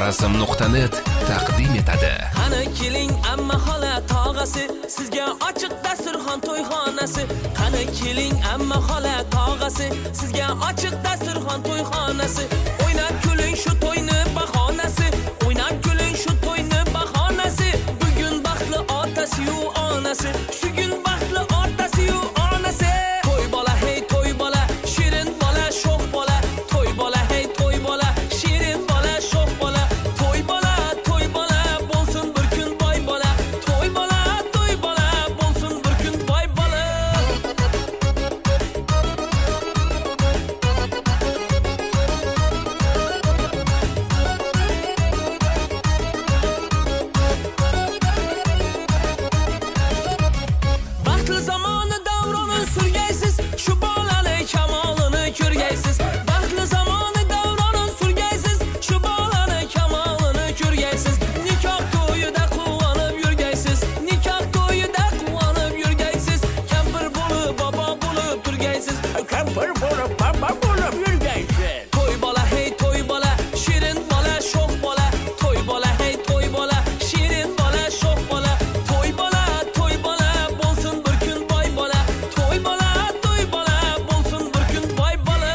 Xorazm.net taqdim etadi. Qani keling amma xola tog'asi, sizga ochiq dasturxon to'yxonasi. Qani keling amma xola tog'asi, sizga ochiq dasturxon to'yxonasi. O'ynab kuling shu to'yni bahonasi, o'ynab kuling shu to'yni bahonasi. Bugun baxtli otasi-yu onasi, shu kun baxtli otasi-yu onasi. To'y bola hey to'y bola, shirin bola sho'x bola. To'y bola hey to'y bola, shirin bola sho'x bola. To'y bola to'y bola, bo'lsin bir kun boy bola. To'y bola to'y bola, bo'lsin bir kun boy bola. Baxtli zamoni davroni surgaysiz, shu bolani kamolini ko'rgaysiz. Baxtli zamoni davroni surgaysiz, shu bolani kamolini ko'rgaysiz. Nikoh to'yida quvonib yurgaysiz, nikoh to'yida quvonib yurgaysiz. Kampir bo'lib bobo bo'lib turgaysiz, kampir bo'lib bobo bo'lib yurgaysiz. To'y bola hey to'y bola, shirin bola sho'x bola. To'y bola hey to'y bola, shirin bola sho'x bola. To'y bola to'y bola, bo'lsin bir kun boy bola. To'y bola to'y bola, bo'lsin bir kun boy bola.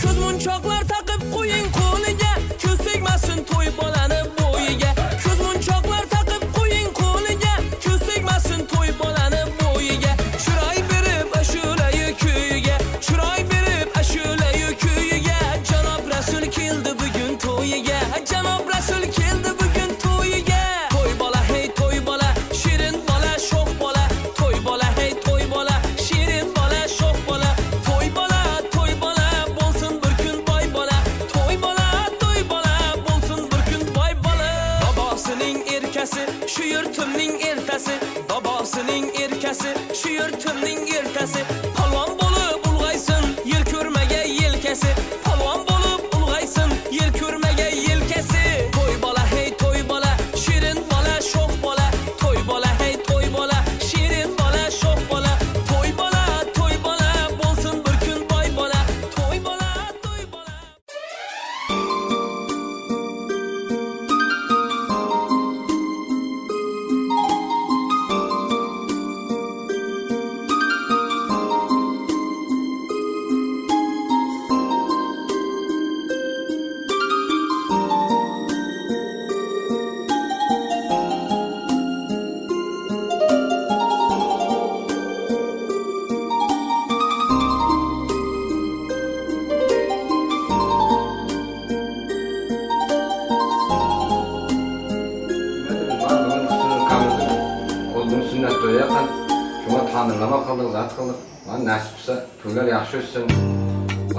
Ko'z munchoqlar taqib qo'ying qo'liga, ko'z tegmasin to'y bolani bo'yiga. Ko'z munchoqlar taqib qo'ying qo'liga, ko'z tegmasin to'y bolani bo'yiga. Chiroy berib ashulayu kuyiga, chiroy berib ashulayu kuyiga. Janob Rasul keldi bugun to'yiga, janob Rasul keldi bugun to'yiga. To'y bola hey to'y bola, shirin bola sho'x bola. To'y bola hey to'y bola, shirin bola sho'x bola. To'y bola to'y bola, bo'lsin bir kun boy bola. To'y bola to'y bola, bo'lsin bir kun boy bola. Bobosining erkasi shu yurtimning ertasi, bobosining erkasi shu yurtimning ertasi. Polvon bo'lib ulg'aysin yer ko'rmagan yelkasi, polvon bo'lib ulg'aysin yer ko'rmagan yelkasi. To'y bola hey to'y bola, shirin bola sho'x bola. To'y bola hey to'y bola, shirin bola sho'x bola. To'y bola to'y bola, bo'lsin bir kun boy bola. To'y bola to'y bola. Man bugun husnul kamilni oldin sunnat to'yi yaqin. Shunga ta'mirlama qildik, zat qildik. Man nasib qilsa to'ylar yaxshi o'tsin.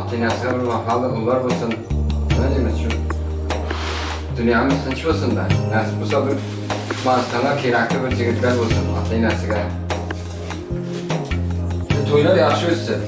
Ota-onasiga bir vafoli ular bo'lsin. Nima deymiz shu? Dunyomiz tinch bo'lsin-da. Nasib qilsa bir Turkmanistonga kerakli bir yigitlar bo'lsin ota-onasiga. To'ylar yaxshi o'tsin.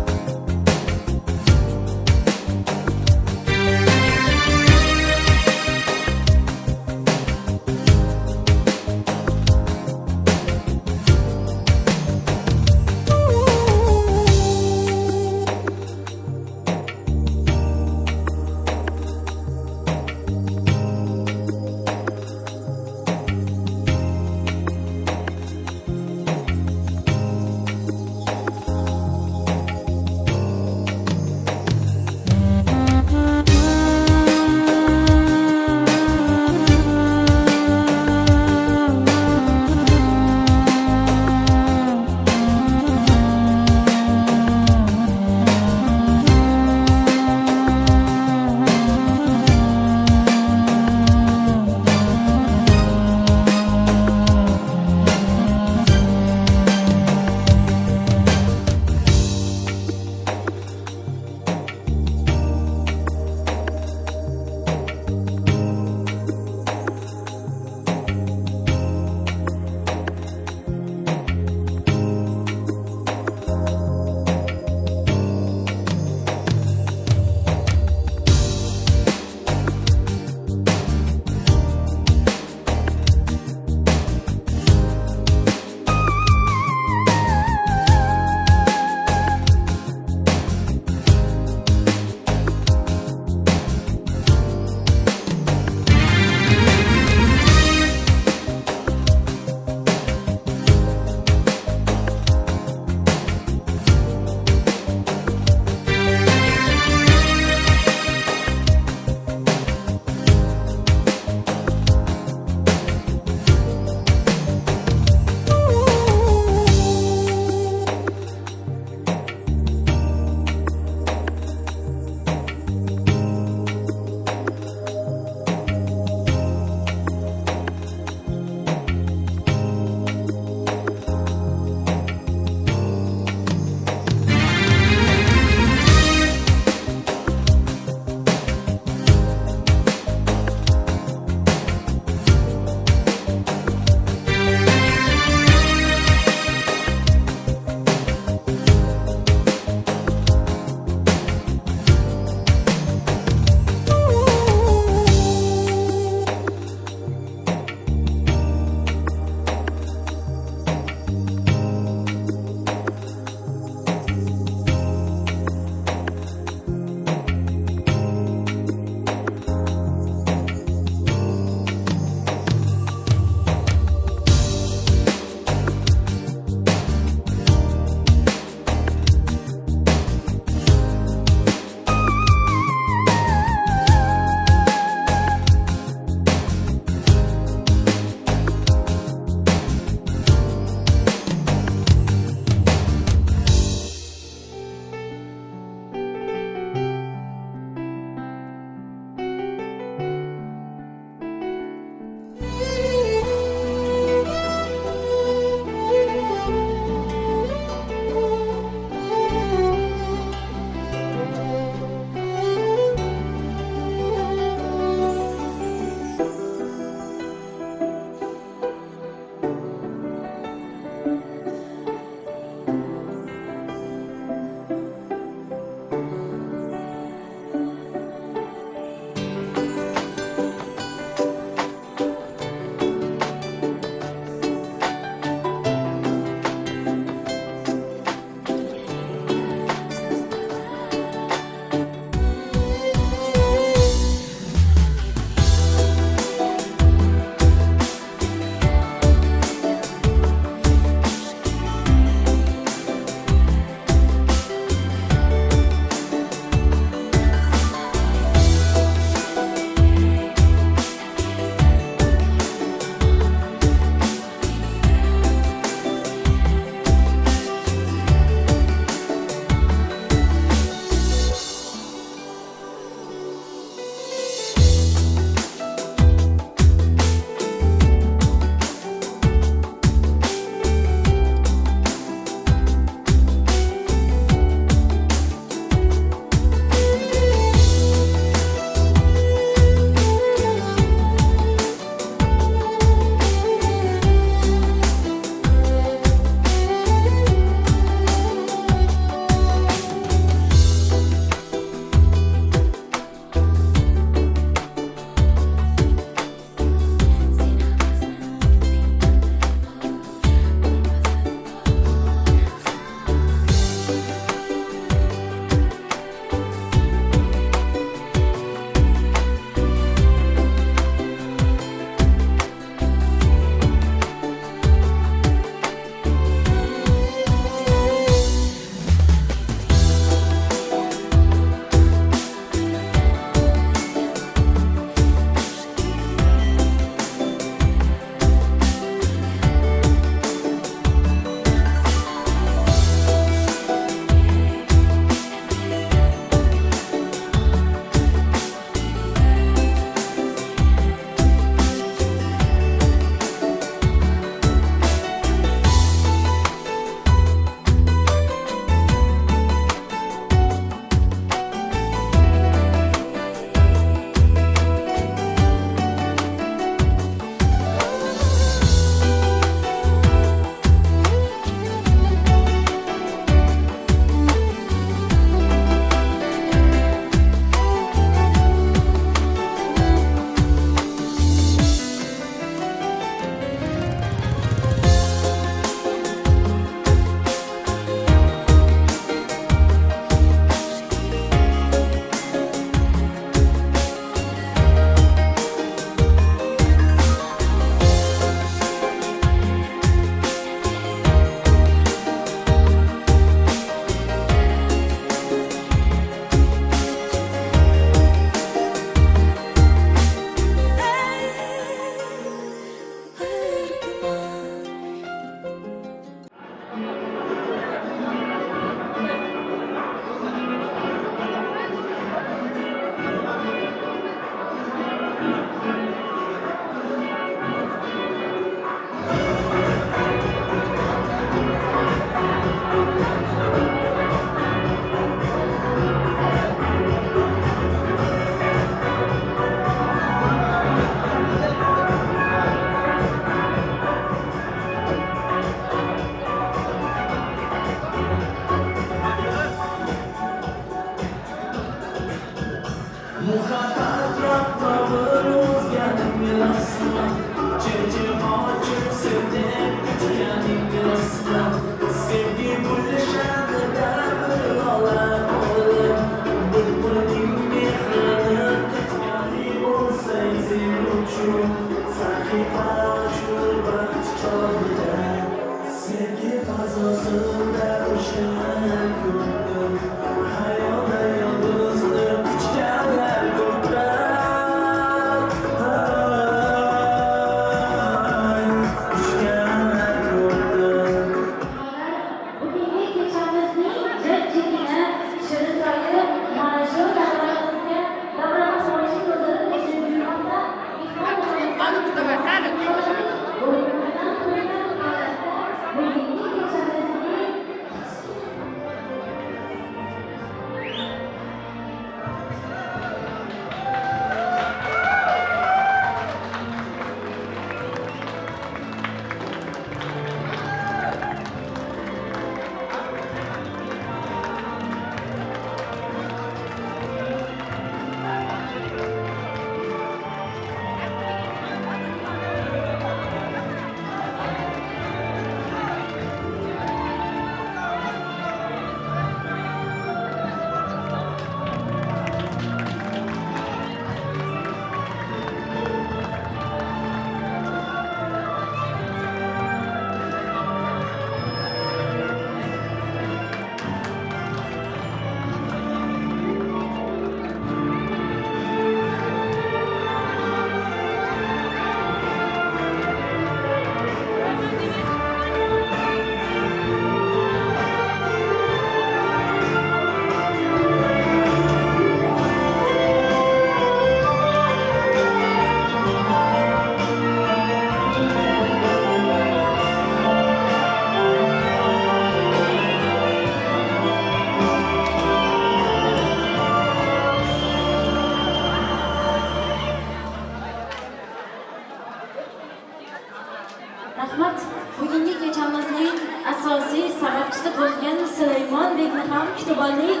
Rahmat. Bugungi kechamizning asosiy sababchisi bo'lgan Sulaymonbekni ham kutib oldik.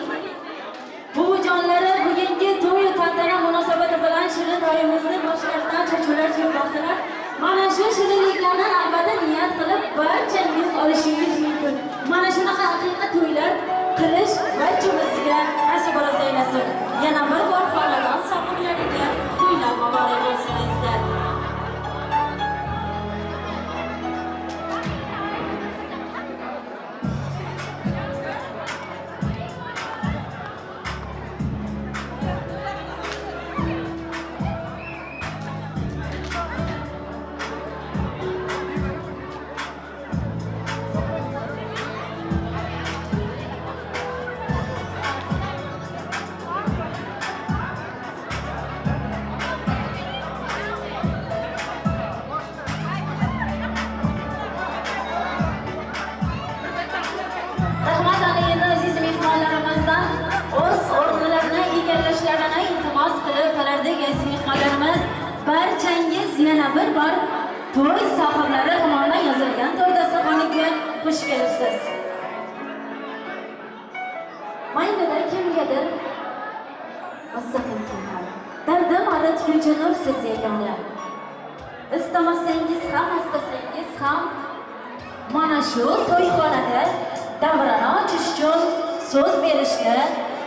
Buvijonlari bugungi to'y tantana munosabati bilan shirin to'yimizni boshlaridan chachuvlar chekmoqdalar. Mana shu shirinliklardan albatta niyat qilib barchangiz olishingiz mumkin. Mana shunaqa haqiqiy to'ylar qilish barchamizga nasib aylasin. Yana bir bor xonadon sohiblariga to'ylar muborak bo'lsin azizlar. Barchangiz yana bir bor to'y sohiblari tomonidan yozilgan to'y dasturxoniga xush kelibsiz. Maynada kimgadir mustaqim ham dardim aratguvchi nursiz yagona. Istamasangiz ham, istasangiz ham mana shu to'yxonada davrani ochish uchun so'z berishni,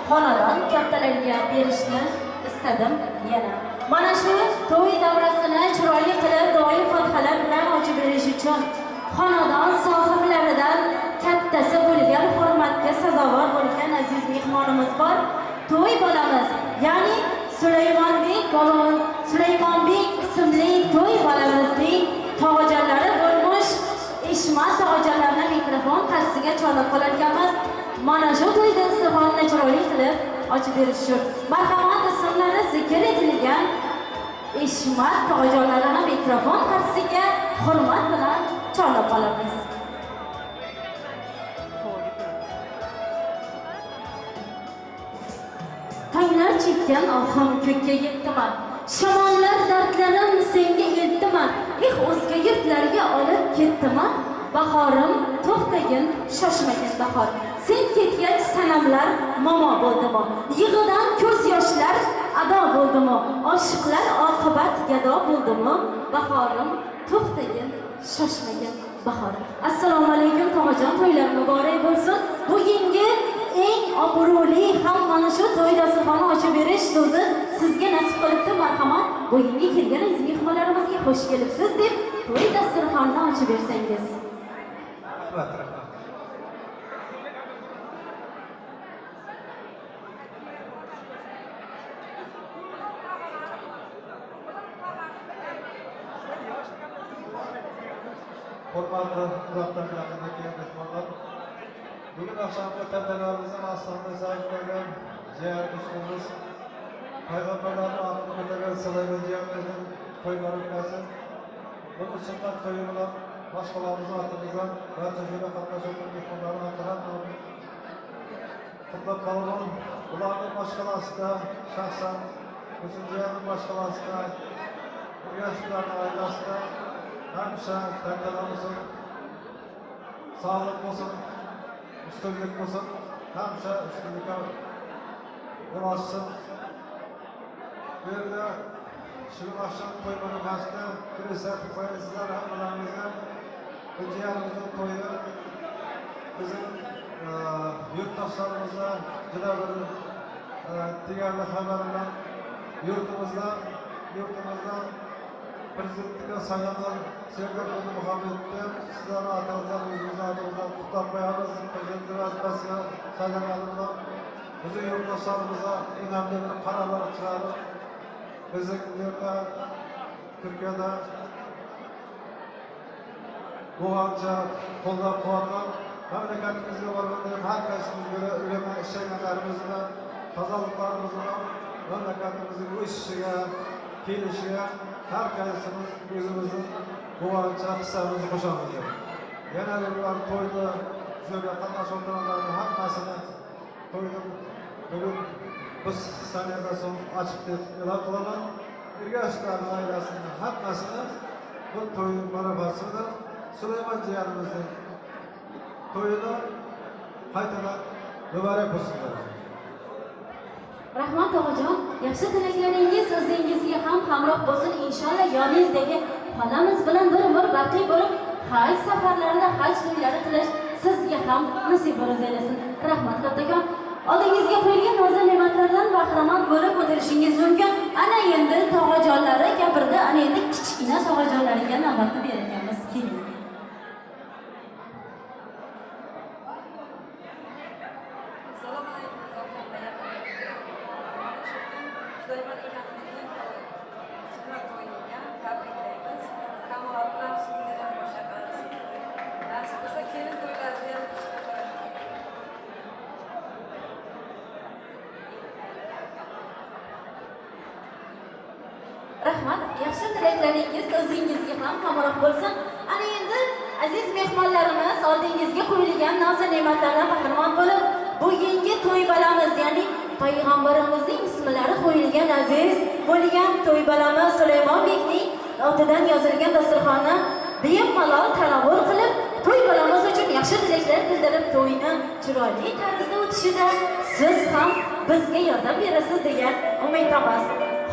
xonadon kattalariga berishni istadim yana. Mana shu to'y davrasini chiroyli qilib doim fotihalar bilan ochib berish uchun xonadon sohiblaridan kattasi bo'lgan, hurmatga sazovor bo'lgan aziz mehmonimiz bor. To'y bolamiz, ya'ni Sulaymonbek bobom, Sulaymonbek ismli to'y bolamizning tog'ajonlari bo'lmish Eshmat tog'ajonlarni mikrofon qarshisiga chorlab qolar ekanmiz. Mana shu to'y dasturxonini chiroyli qilib ochib berish uchun marhamat ismlari zikr etilgan Eshmat tog'ajonlarini mikrofon qarshisiga hurmat bilan chorlab qolamiz. Tonglar chekkan ohim ko'kka yetdimi? Shamollar dardlarim senga eltdimi? Eh, o'zga yurtlarga olib ketdimi? Bahorim to'xtagin, shoshmagin bahor. Sen ketgach sanamlar momo bo'ldimi? Yig'idan ko'z yoshlar ado bo'ldimi? Oshiqlar oqibat gado bo'ldimi? Bahorim to'xtagin, shoshmagin bahor. Assalomu alaykum tog'ajon, to'ylar muborak bo'lsin. Bugungi eng obro'li ham mana shu to'y dasturxoni ochib berish so'zi sizga nasib qilibdi. Marhamat, bugungi kelgan aziz mehmonlarimizga xush kelibsiz deb to'y dasturxonini ochib bersangiz. Rahmat, rahmat. Hurmatli uzoqdan yaqindan kelgan mehmonlar, bugun oqshomgi tantanamizning ostona sohib bo'lgan jiyan do'stimiz, payg'ambarlarning otini ko'targan Sulaymon jiyanimizning to'y marokasi. Buni sunnat to'yi bilan boshqalarimizni otimizdan barcha joyda qatnashayotgan mehmonlarning otidan qutlab qolaman. Ularning boshqalasida shaxsan o'zim jiyanning boshqalasida, yoshlarning oilasida hamisha tantana bo'lsin, sog'lik bo'lsin, ustunlik bo'lsin, hamisha ustunlikka ulashsin. Bu yerda shu oqshom to'y marokasida eslatib qo'yay sizlar hammalaringizga, bu jiyanimizning to'yi bizim yurtdoshlarimizga juda bir deganli xabar bilan yurtimizda prezidentlikka saylangan Shavkat Mirziyoyevni sizlarning otingizdan, o'zimizning otimizdan qutlab qo'yamiz. Prezident vazifasiga saylangani bilan bizning yurtdoshlarimizga önemli bir qarorlar chiqarib, bizning bu yerda Turkiyada bo'lgancha qo'llab-quvvatlab, mamlakatimizga borganda har qaysimiz ulama ishlaganlarimiz bilan, tozaliklarimiz bilan mamlakatimizning o'sishiga, kelishiga har qaysimiz o'zimizning bo'lgancha hissamizni qo'shamiz. Yana bir bor to'yda shu yerga qatnashayotganlarning hammasini to'yni bugun biz sanadan so'ng ochiq deb e'lon qilaman. Ergashevlarning oilasining hammasini bu to'y marafasi bilan Sulaymon jiyanimizning to'yini qaytadan muborak bo'lsin. Rahmat tog'ajon, yaxshi tilaklaringiz o'zingizga ham hamroh bo'lsin. Inshaalloh yoningizdagi xolamiz bilan bir umr baqiy bo'lib, haj safarlarida haj to'ylari qilish sizga ham nasib aylasin. Rahmat kattakon. Oldingizga qo'yilgan noz ne'matlardan bahramand bo'lib o'tirishingiz mumkin. Ana endi tog'ajonlari gapirdi, ana endi kichkina tog'ajonlariga navbatni berganmiz. Keling. Assalomu alaykum, Sulaymon akamizning sunnat to'yiga tabriklaymiz. Kamolot bilan sunnidan boshlaymiz. Nasib bo'lsa kelin to'ylarida ham ishtirok. Rahmat, yaxshi tilaklaringiz o'zingizga ham hamroh bo'lsin. Ana endi aziz mehmonlarimiz oldingizga qo'yilgan noz ne'matlardan bahramand bo'lib, bugungi to'y balamiz, ya'ni payg'ambarimizning ismlari qo'yilgan aziz bo'lgan to'y balamiz Sulaymonbekning otidan yozilgan dasturxonni bemalol tanovul qilib, to'y balamiz uchun yaxshi tilaklar bildirib, to'yni chiroyli tarzda o'tishida siz ham bizga yordam berasiz degan umiddamiz.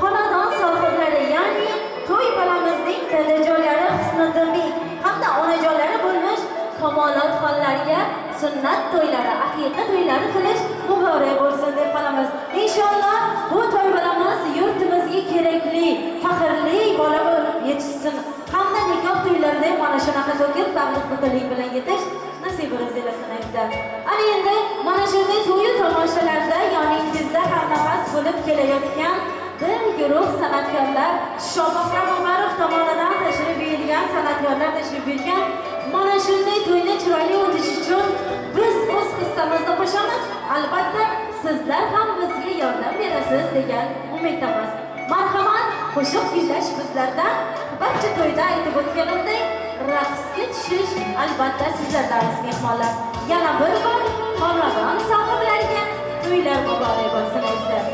Xonadon sohiblari, ya'ni to'y balamizning dadajonlari Husniddinbek hamda onajonlari bo'lmish Kamolotxonlarga sunnat to'ylari, aqiqa to'ylari qilish muborak bo'lsin deb qolamiz. Inshaalloh bu to'y balamiz yurtimizga kerakli, faxrli bola bo'lib yetishsin. Hamda nikoh to'ylarida mana shunaqa to'kib, bag'ri bilan yetish nasib aylasin azizlar. Ana endi mana shunday to'y tomoshalarda yoningizda hamnafas bo'lib kelayotgan bir guruh san'atkorlar, Shohbahram Umarov tomonidan tashrif buyurgan san'atkorlar tashrif buyurgan mana shunday to'yni chiroyli o'tish uchun biz o'z hissamizni qo'shamiz. Albatta sizlar ham bizga yordam berasiz degan umiddamiz. Marhamat, qo'shiq kuylash bizlardan, barcha to'yda aytib o'tganimdek, raqsga tushish albatta sizlardan aziz mehmonlar. Yana bir bor xonadon sohiblariga to'ylar muborak bo'lsin azizlar.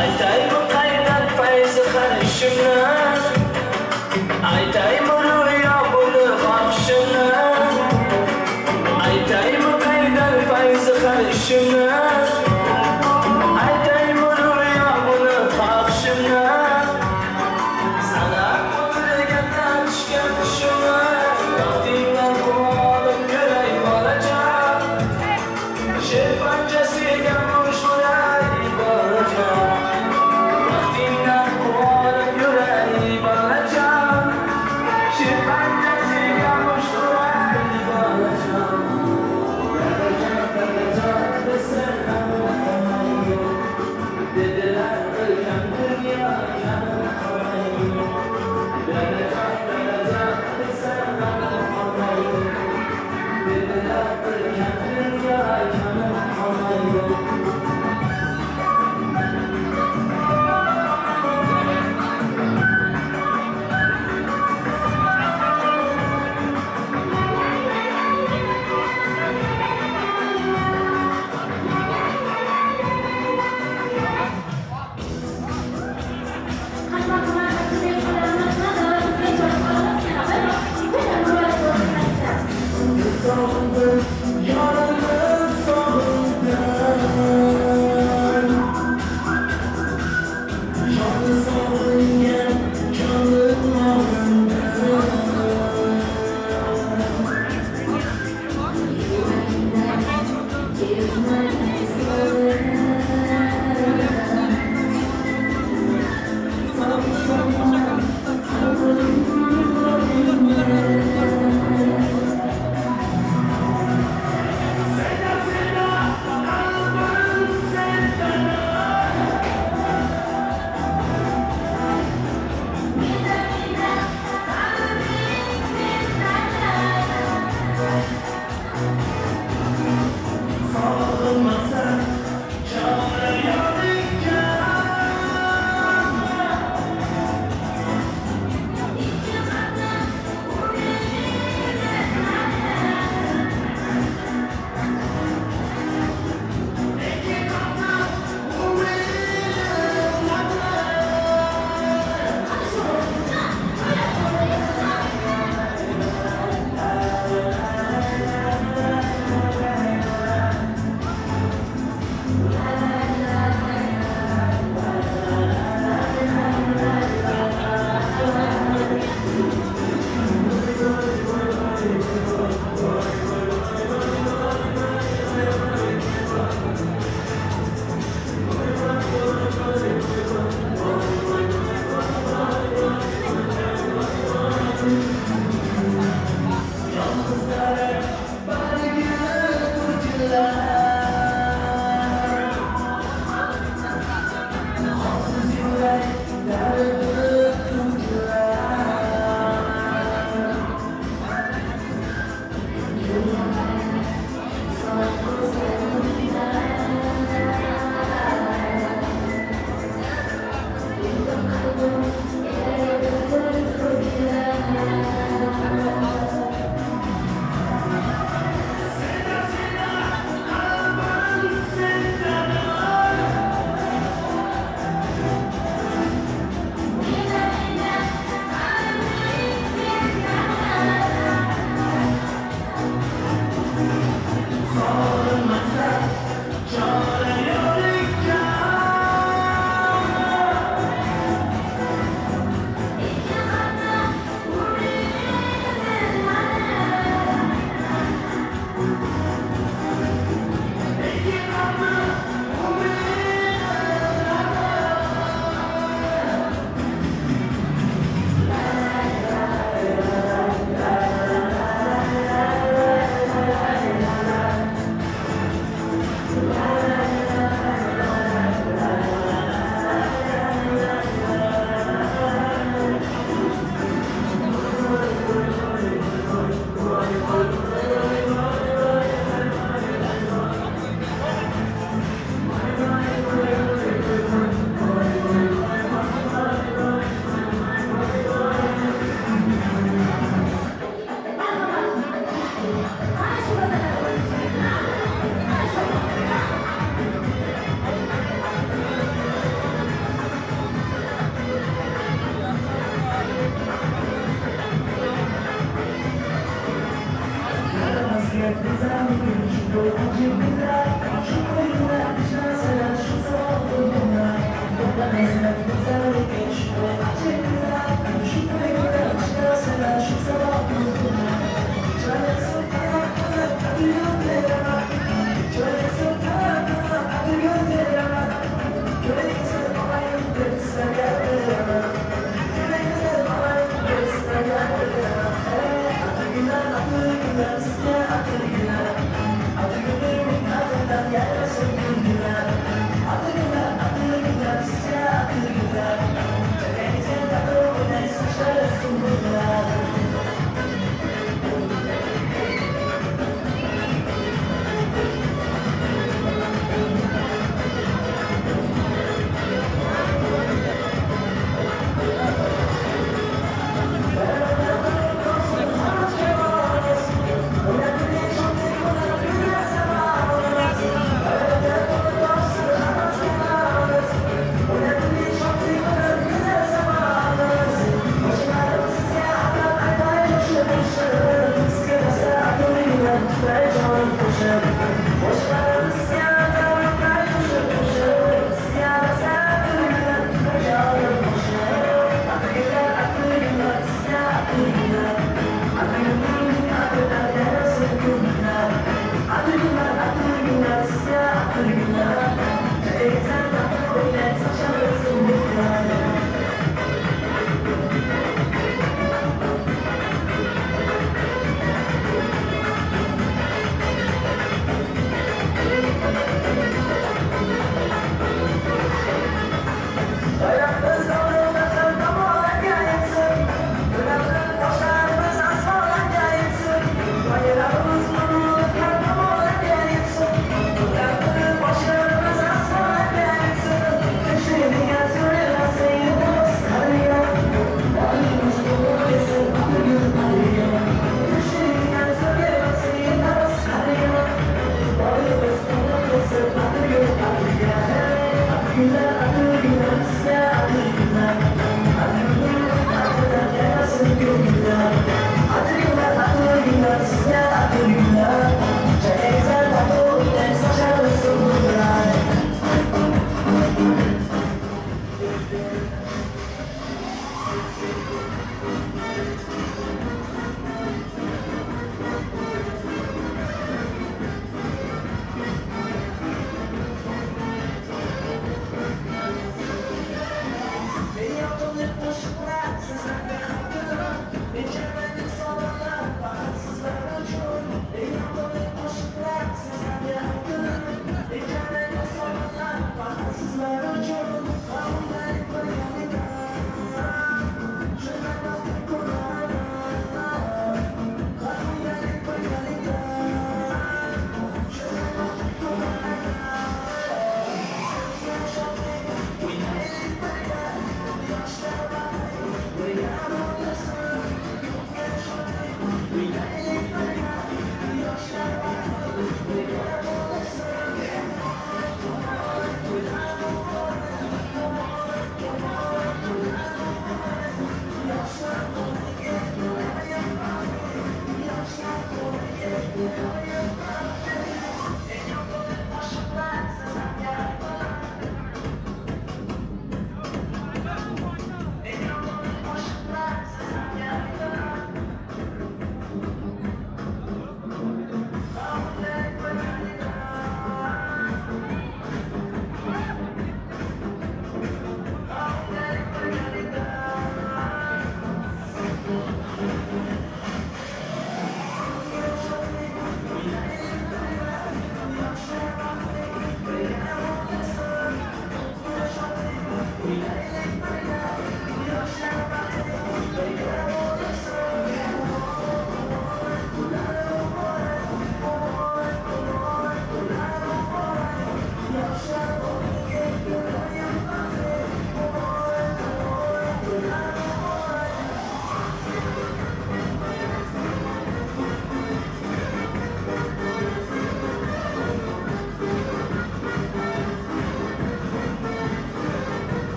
Aytaymi qaydan fayzi har ishimni,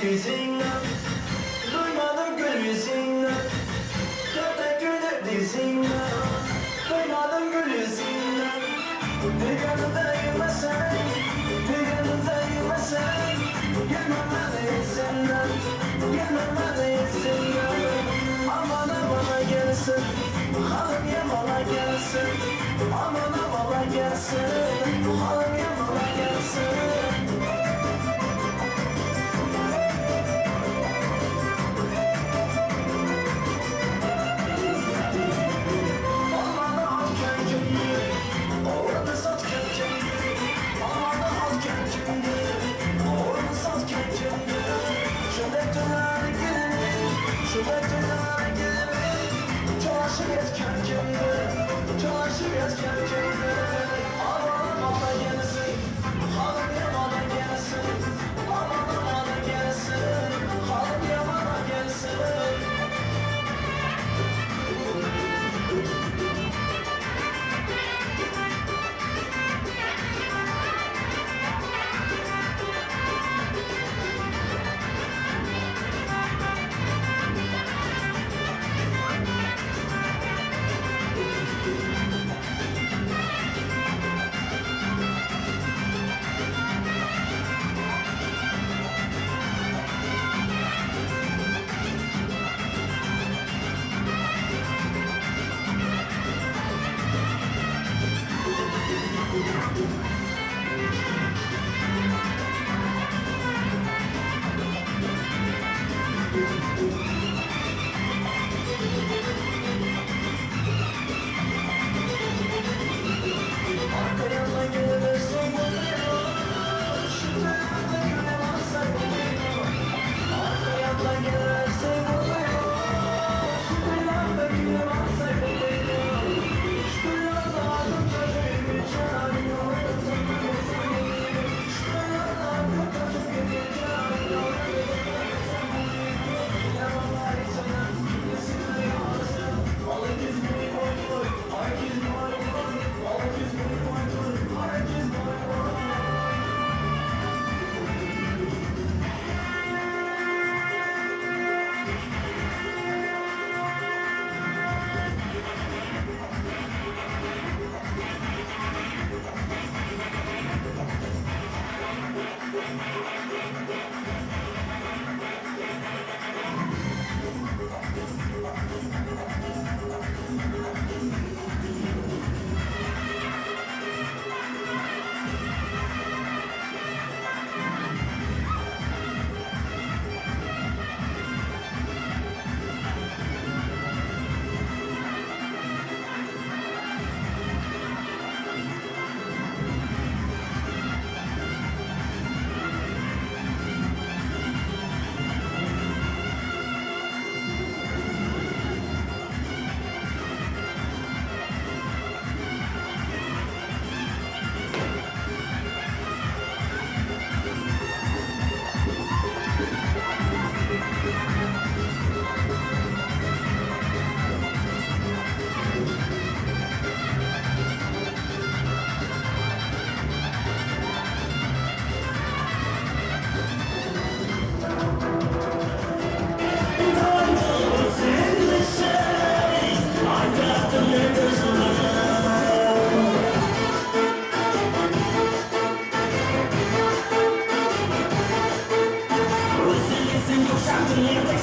Dizinden, duymadım gül yüzünden. Köpek gülü dizinden, duymadım gül yüzünden. Bir yanında yemesen, bir yanında yemesen, gelmem yüzünden, gelmem yüzünden. Aman amana gelsin, hanım yamana gelsin. Aman amana gelsin, hanım yamana gelsin. Thank you.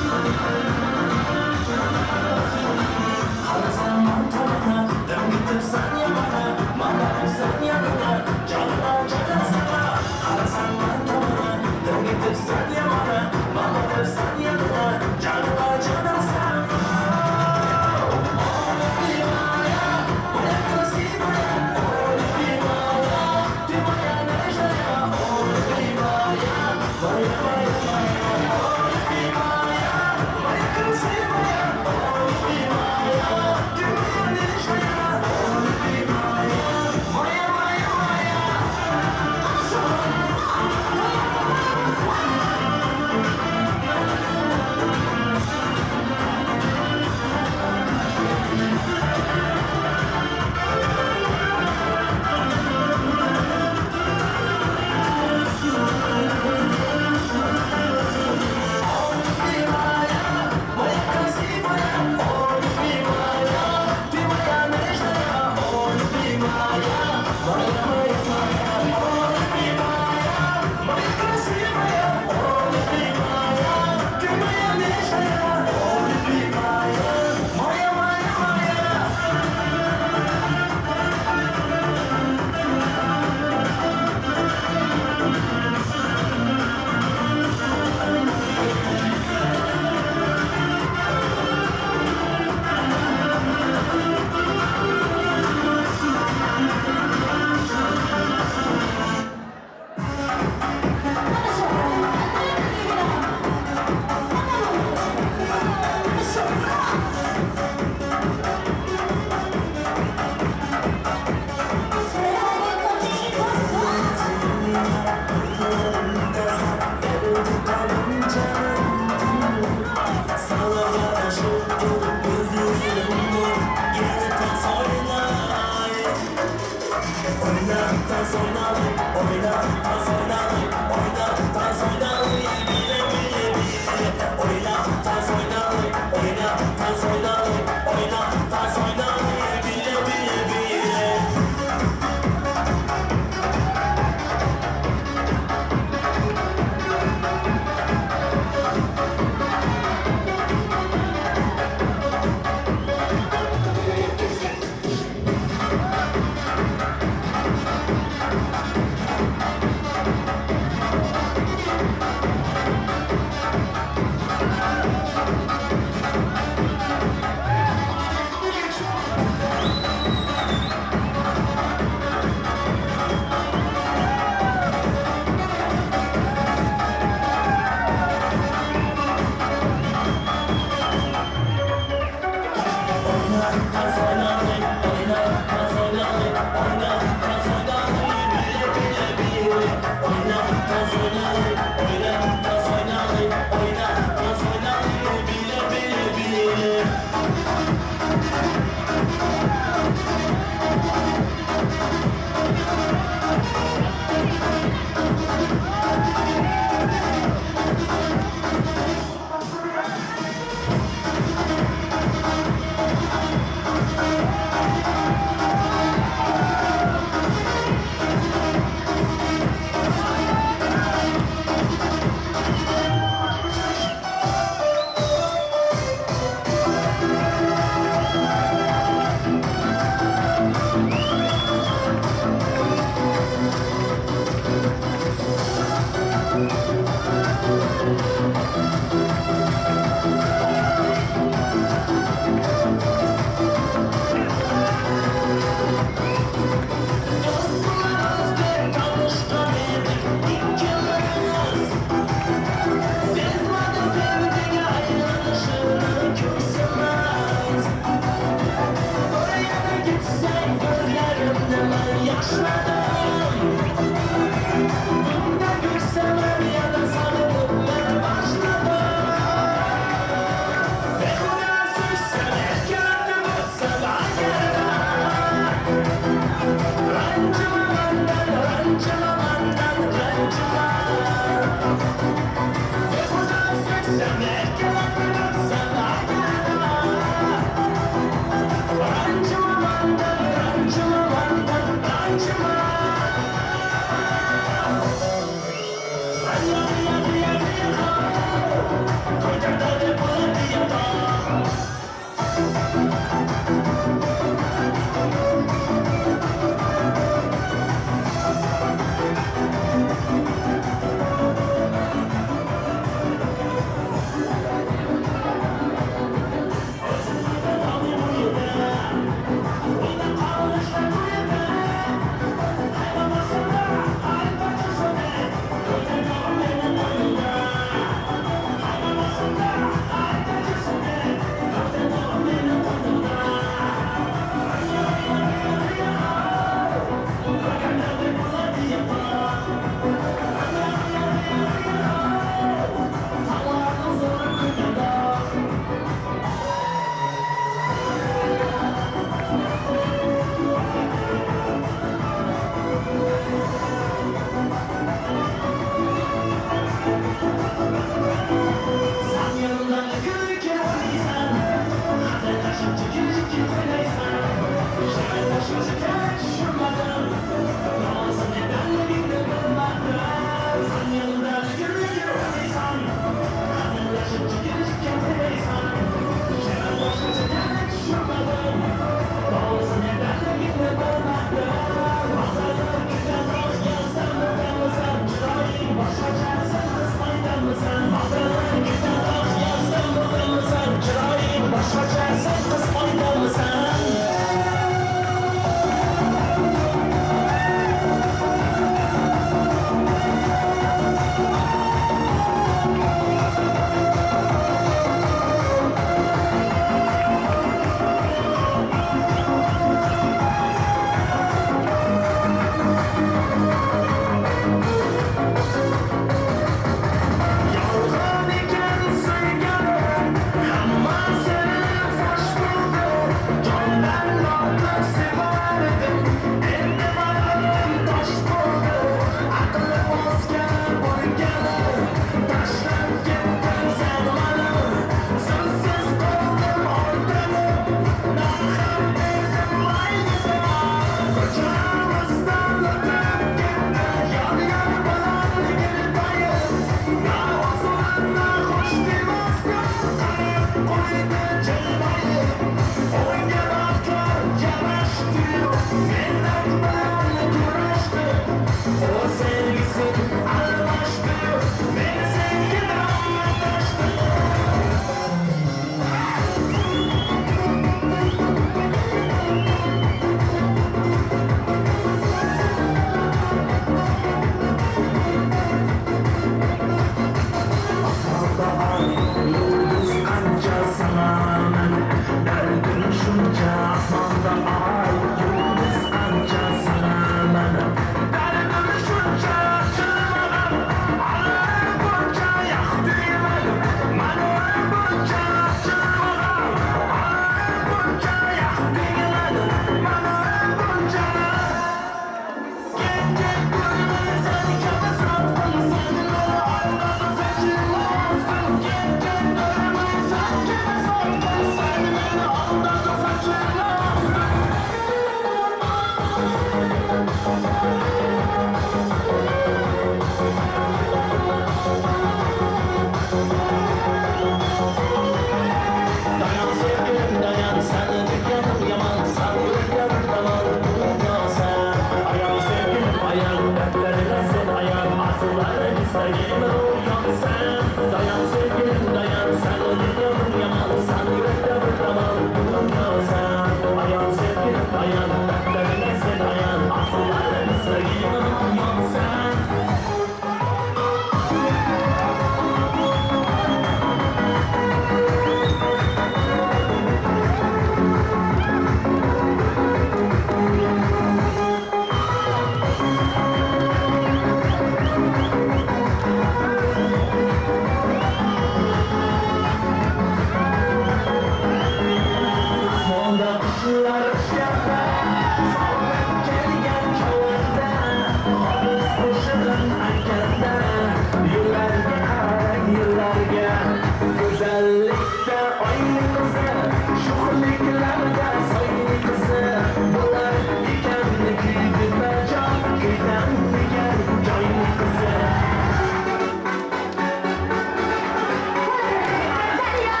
Daryo,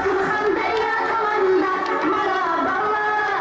Surxondaryo tomonda mana bog'lar.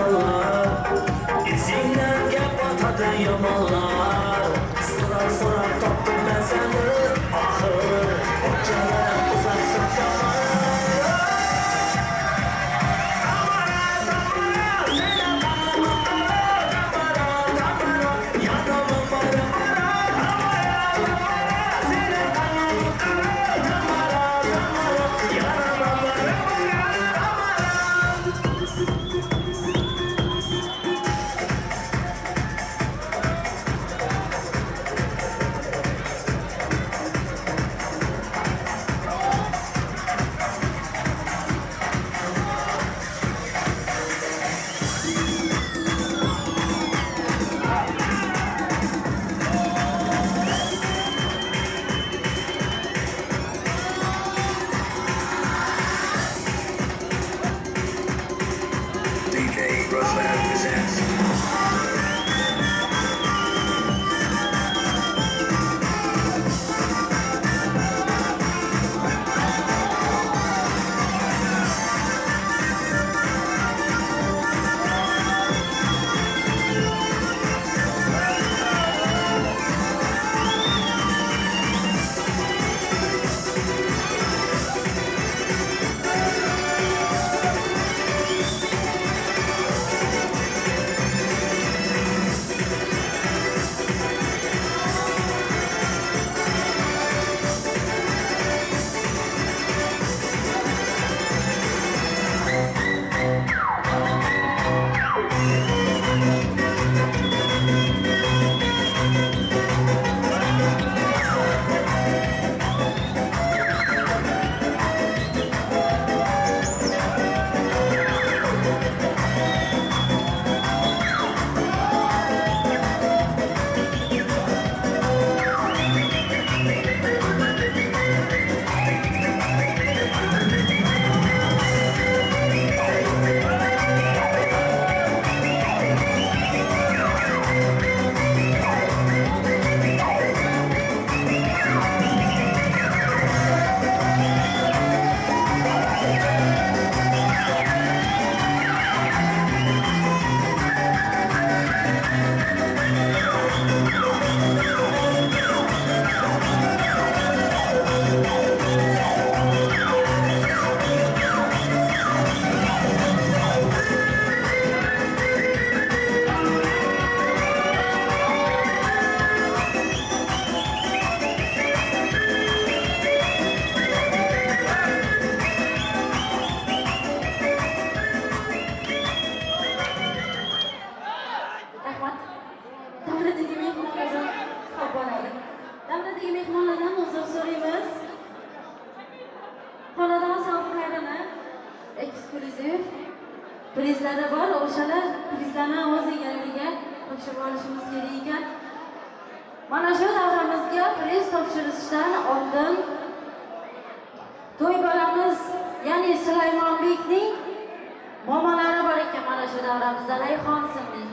yomonlar, izingdan gap otadi yomonlar. So'rab so'rab topdim men seni, oxir o'chalarim uzatsin tomon. Prizlari bor, o'shalar prizlarni o'z egalariga topshirib olishimiz kerak ekan. Mana shu davramizga priz topshirishdan oldin to'y bolamiz, ya'ni Sulaymonbekning momalari bor ekan mana shu davramizda, Rayhon ismli.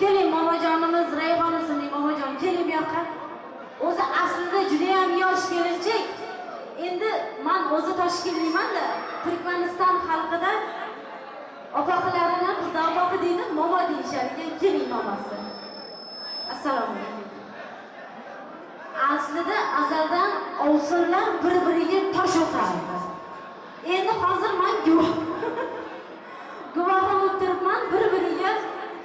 Keling momajonimiz, Rayhon ismli momajon, keling bu yoqqa. O'zi aslida juda ham yosh kelinchak. Endi men o'zi Toshkentlikman-da, Turkmaniston xalqida opaqilarini bizda opaqi deydi, momo deyishar ekan. Keling momasi. Assalomu alaykum. Aslida azaldan ovsinlar bir-biriga tosh otardi. Endi hozir men guvoh bo'lib turibman, bir-biriga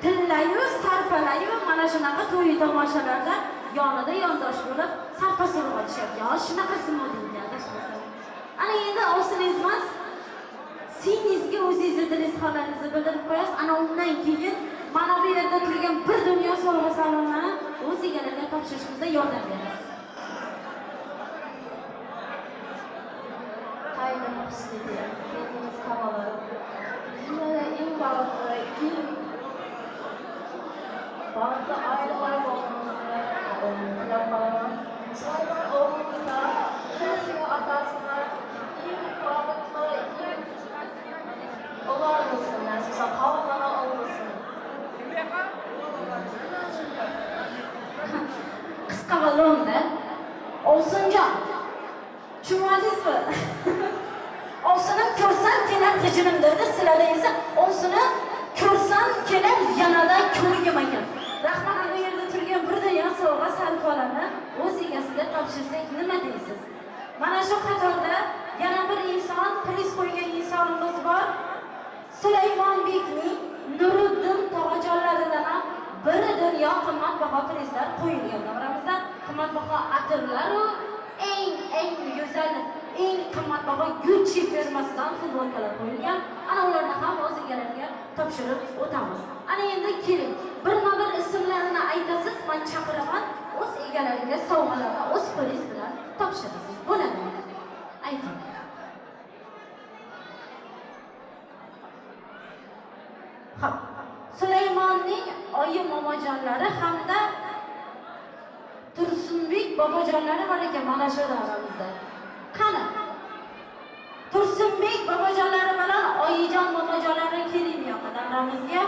tillayu, sarfalayu mana shunaqa to'y tomoshalarda yonida yondosh bo'lib sarpa surib otishar ekan. Shunaqa simodinga adashmasam. Ana endi ovsiningiz emas, singizga o'zingizni dilingiz holatingizni bildirib qo'yasiz. Ana undan keyin mana bu yerda turgan bir dunyo sovg'a salomlarni o'z egalariga topshirishimizda yordam berasiz. Qayinim husnida, kelinimiz Kamola. Dunyoda eng baxtli, eng baxtli oilalar bo'lishimizni tilab qolaman. Sulaymon o'g'limizda onasiga, otasini eng baxtli, eng ular bo'lsin, asosan qovunlama olmasin. Qisqa va lo'nda. Ovsinjon, tushunmadingizmi? Ovsinim ko'rsam kelar g'ijinim dedi, sizlarda esa ovsinim Ko'rsam kelar yanada ko'rgim ekan. Rahmat, bu yerda turgan bir dunyo sovg'a sarpolarni o'z egasiga topshirsak nima deysiz? Mana shu qatorda yana bir inson, priz qo'ygan insonimiz bor. Sulaymonbekning Nuriddin tog'ajonlaridan ham bir dunyo qimmatbaho prizlar qo'yilgan. Davramizda qimmatbaho atirlar-u eng go'zal, eng qimmatbaho Gucci firmasidan futbolkalar qo'yilgan. Ana ularni ham o'z egalariga topshirib o'tamiz. Ana endi keling, birma-bir ismlarini aytasiz, men chaqiraman, o'z egalariga sovg'alarni o'z priz bilan topshirasiz. Bo'ladimi? Ayting. Xo'p, Sulaymonning oyi momojonlari hamda Tursunbek bobojonlari bor ekan mana shu davramizda. Qani? Tursunbek bobojonlari bilan oyijon momojonlari keling bu yoqqa davramizga.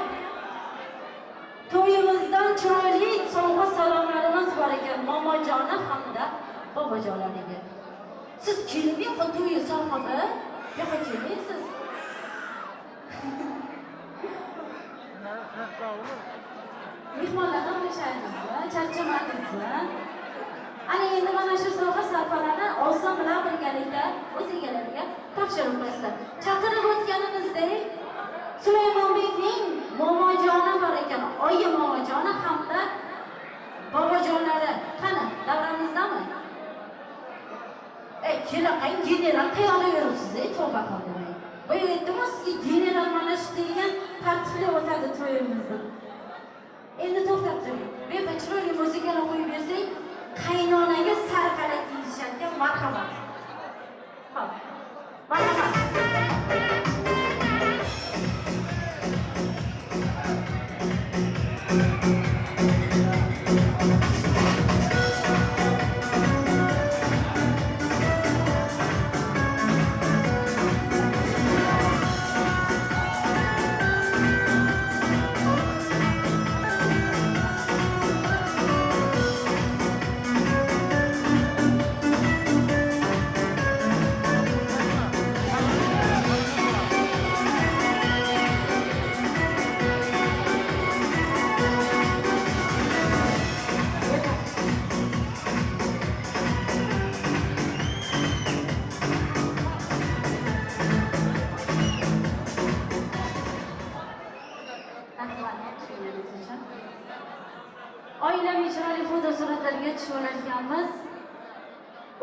To'yimizdan chiroyli sovg'a salomlarimiz bor ekan momojoni hamda bobojonlariga. Siz keling bu yoqqa to'yi sohibi, bu yoqqa keling siz. Mehmonlardan o'xshaymizmi? Charchamadingizmi? Ana endi mana shu sovg'a sarfalarni Oston bilan birgalikda o'z egalariga topshirib qo'yasizlar. Chaqirib o'tganimizdek Sulaymonbekning momojoni bor ekan, oyi momojoni hamda bobojonlari. Qani, davramizdami? Kelaqang general qiyona yuribsiz, tavba qildim. Boya aytdim-ku sizga general mana shu degan tartibli o'tadi to'yimizni. Endi to'xtab turing. Bu yerda chiroyli muzikalar qo'yib bersak, qaynonaga sarqala kiyishgan, marhamat. Xo'p. Marhamat. Oilaviy chiroyli fotosuratlarga tushirganmiz.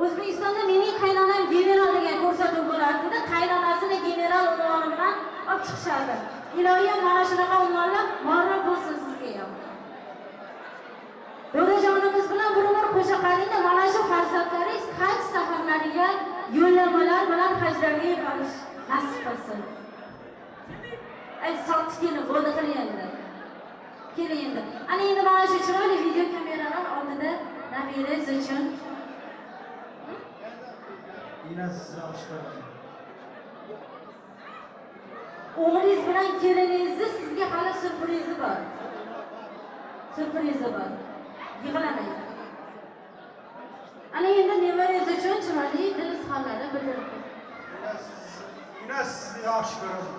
O'zbekistonda mening qaynonam general degan ko'rsatuv bo'lardi-da, qaynonasini general unvoni bilan olib chiqishardi. Iloyim mana shunaqa unvonlar muvarrab bo'lsin sizga ham. Dodajonimiz bilan bir umr qo'sha qalingda mana shu farzandlaringiz haj safarlariga yo'llanmalar bilan hajlarga borish nasib qilsin. Ay, sotdi kelin, bo'ldi qiling endi. Keling endi. Ana endi mana shu chiroyli video kameralar oldida nabirangiz uchun o'g'lingiz bilan keliningizni sizga hali syurprizi bor. Syurprizi bor. Yig'lamang. Ana endi nevarangiz uchun chiroyli dil izhorlari bildirib qo'ying. Yine sizni yaxshi ko'raman.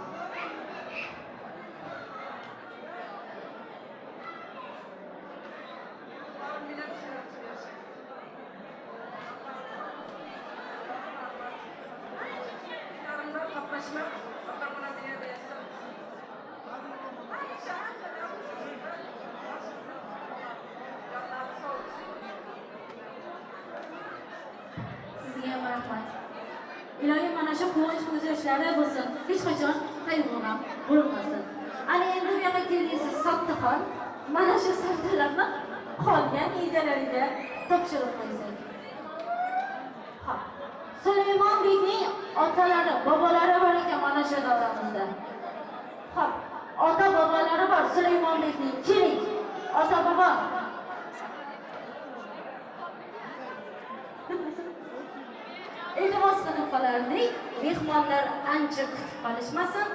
Sizga ham rahmat. Iloyim mana shu quvonch ko'z yoshlari bo'lsin, hech qachon qayg'u-g'am bo'lmasin. Ana endi bu yoqqa keldingiz Sottixon, mana shu sovg'alarni qolgan egalariga topshirib qo'ysak. Xo'p. Sulaymonbekning otalari, bobolari bor ekan mana shu davramizda. Xo'p, ota bobolari bor Sulaymonbekning. Keling, ota bobo. Iltimos qilib qolardik, mehmonlar ancha kutib qolishmasin.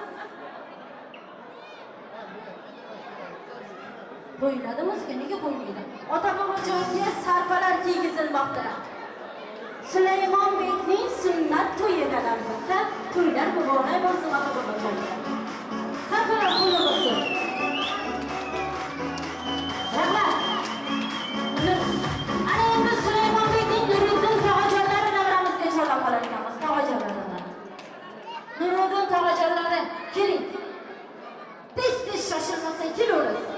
Qo'yiladi muzika, nega qo'ymaydi? Ota bobojonga sarpalar kiygizilmoqda. Sulaymonbekning sunnat to'yidan albatta to'ylar muborak bo'lsin ota bobojonga. Sarfaroz qo'li bo'lsin. Rahmat. Ana endi Sulaymonbekning Nuriddin tog'ajonlari davramizga chorlab qolar ekanmiz. Tog'ajonlari. Nuriddin tog'ajonlari, keling. Tez-tez shoshilmasdan kelaverasiz.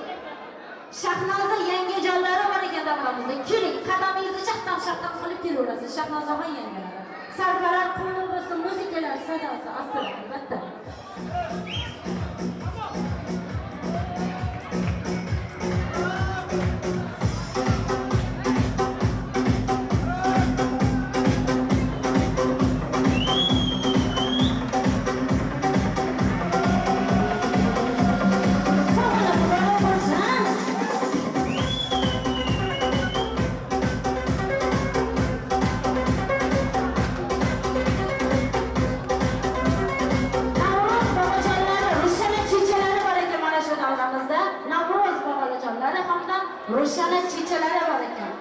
Shahnoza yangajonlari bor ekan davramizda. Keling, qadamingizni shaqtam-shaqtam qilib kelaverasiz. Shahnozaxon yangalari. Sarfaroz qo'li bo'lsin, muzikalar sadosi ostida albatta. Sog'lig'i muborak bo'lsin. Navro'z bobojonlari, Rushana chechalari bor ekan mana shu davramizda. Navro'z bobojonlari hamda Rushana chechalari bor ekan.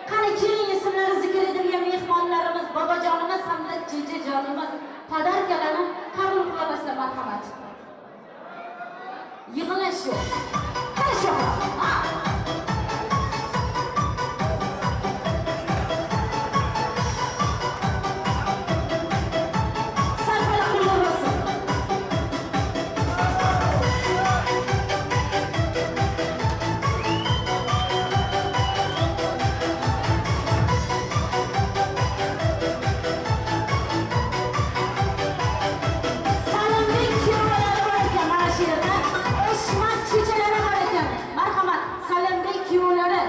Qani keling, ismlari zikr etilgan mehmonlarimiz, bobojonimiz hamda chechajonimiz podarkalarni qabul qilasizlar, marhamat. Yig'ilish yo'q. Qani shu? Ha. Sarfala qo'llar bo'lsin. Salimning kuyovlari bor ekan mana shu yerda. Eshmat chechalari bor ekan. Marhamat, Salimbek kuyovlari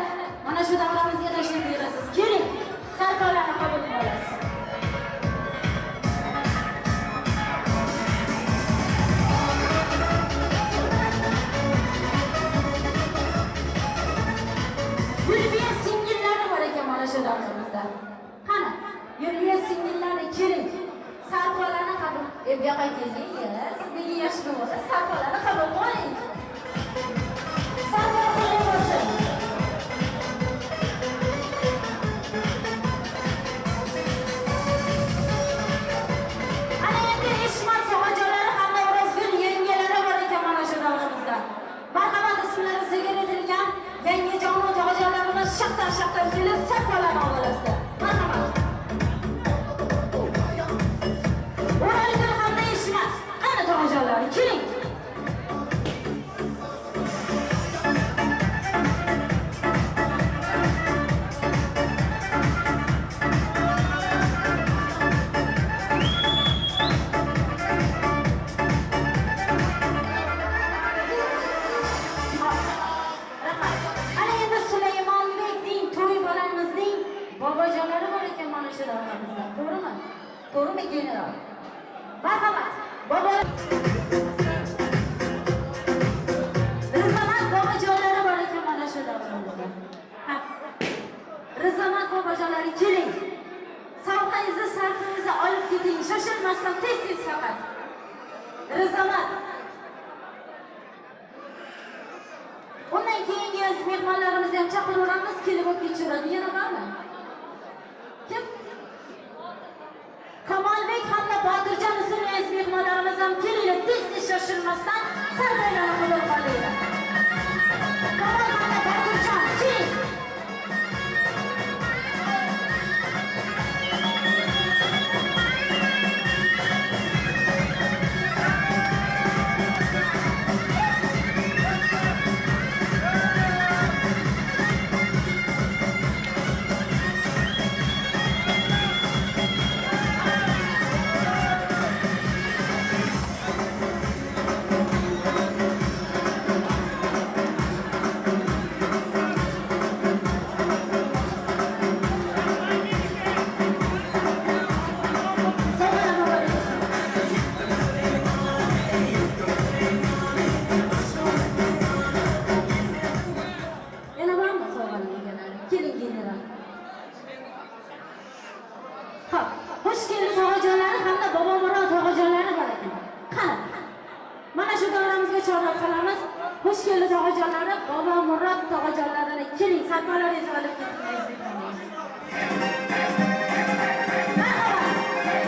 mana shu davramizga tashrif buyurasiz. Keling, sarkorlarni qabul qilasiz. Gulbiya singillari bor ekan mana shu davramizda. Qani, Gulbiya singillari keling. Sarpolarni qabul. Bu yoqqa keling, ya. Siz nega yoshli bo'lsa, sarpolarni qabul qiling. Sarpo qo'li bo'lsin. Ana endi Eshmat tog'ajonlari hamda O'rozgul yangalari bor ekan mana shu davramizda. Marhamat, ismlari zikr etilgan yangajonu tog'ajonlarimiz shaqtam-shaqtam kelib sarpolarni olasizlar. Marhamat. O'rozgul hamda Eshmat, qani tog'ajonlari, keling. Rahmat. Ana endi Sulaymonbekning to'y bolamizning bobojonlari bor ekan mana shu davramizda. To'g'rimi? To'g'rimi, general? Marhamat. Bobo Rizamat bobojonlari bor ekan mana shu davramizda. Ha. Rizamat bobojonlari keling. Sovg'angizni, sarfingizni olib keting. Shoshilmasdan tez-tez faqat. Rizamat. Undan keyingi mehmonlarimizni ham chaqiraveramiz, kelib olib ketishaveradi. Yana bormi? Kim? Kamolbek hamda Botirjon ismli aziz mehmonlarimiz ham kelinglar, tez-tez shoshilmasdan sarpoylarni qabul qilinglar. Kamol hamda Botirjon, keling. Sovg'alar muborak bo'lsin. Yana bormi sovg'alar egalari? Keling, general. Xo'p, xush keldi tog'ajonlari hamda Bobomurod tog'ajonlari bor ekan. Qani? Mana shu davramizga chorlab qolamiz. Xush keldi tog'ajonlari, Bobomurod tog'ajonlarini keling, sarpolaringizni olib keting, aziz mehmonlar. Marhamat.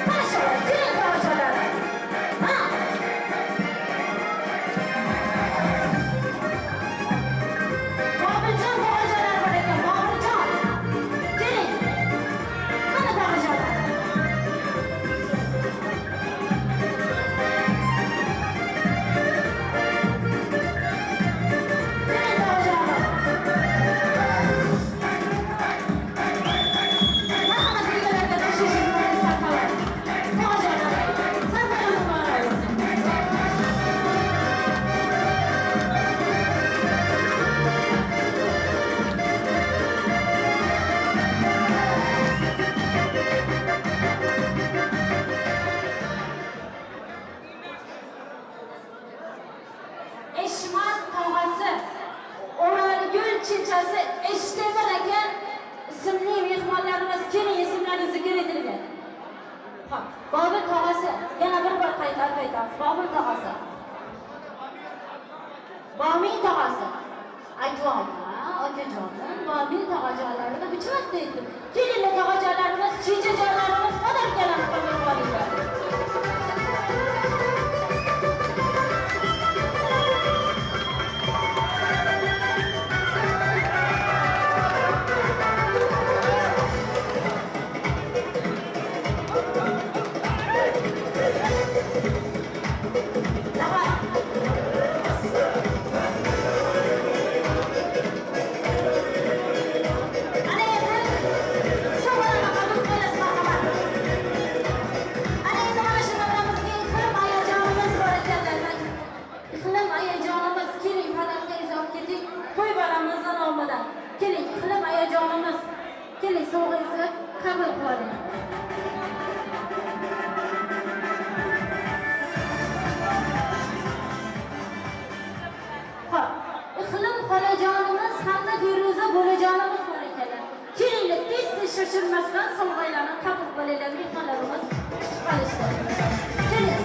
Qani shu, keling tog'ajonlari. Ha. tog'asi. Aytyapman, okajonim, borning tog'ajonlarini uch marta aytdim. Kelinglar tog'ajonlarimiz, chichajonlarimiz, podarkalarni qabul qilinglar. Keling, iqlim ayajonimiz. Keling, sovg'angizni qabul qiling. Xo'p, iqlim xolajonimiz hamda Feruza bolajonimiz bor ekanlar. Kelinglar, tez-tez shoshilmasdan sovg'alarni qabul qilinglar, mehmonlarimiz kutib qolishdi. Keling.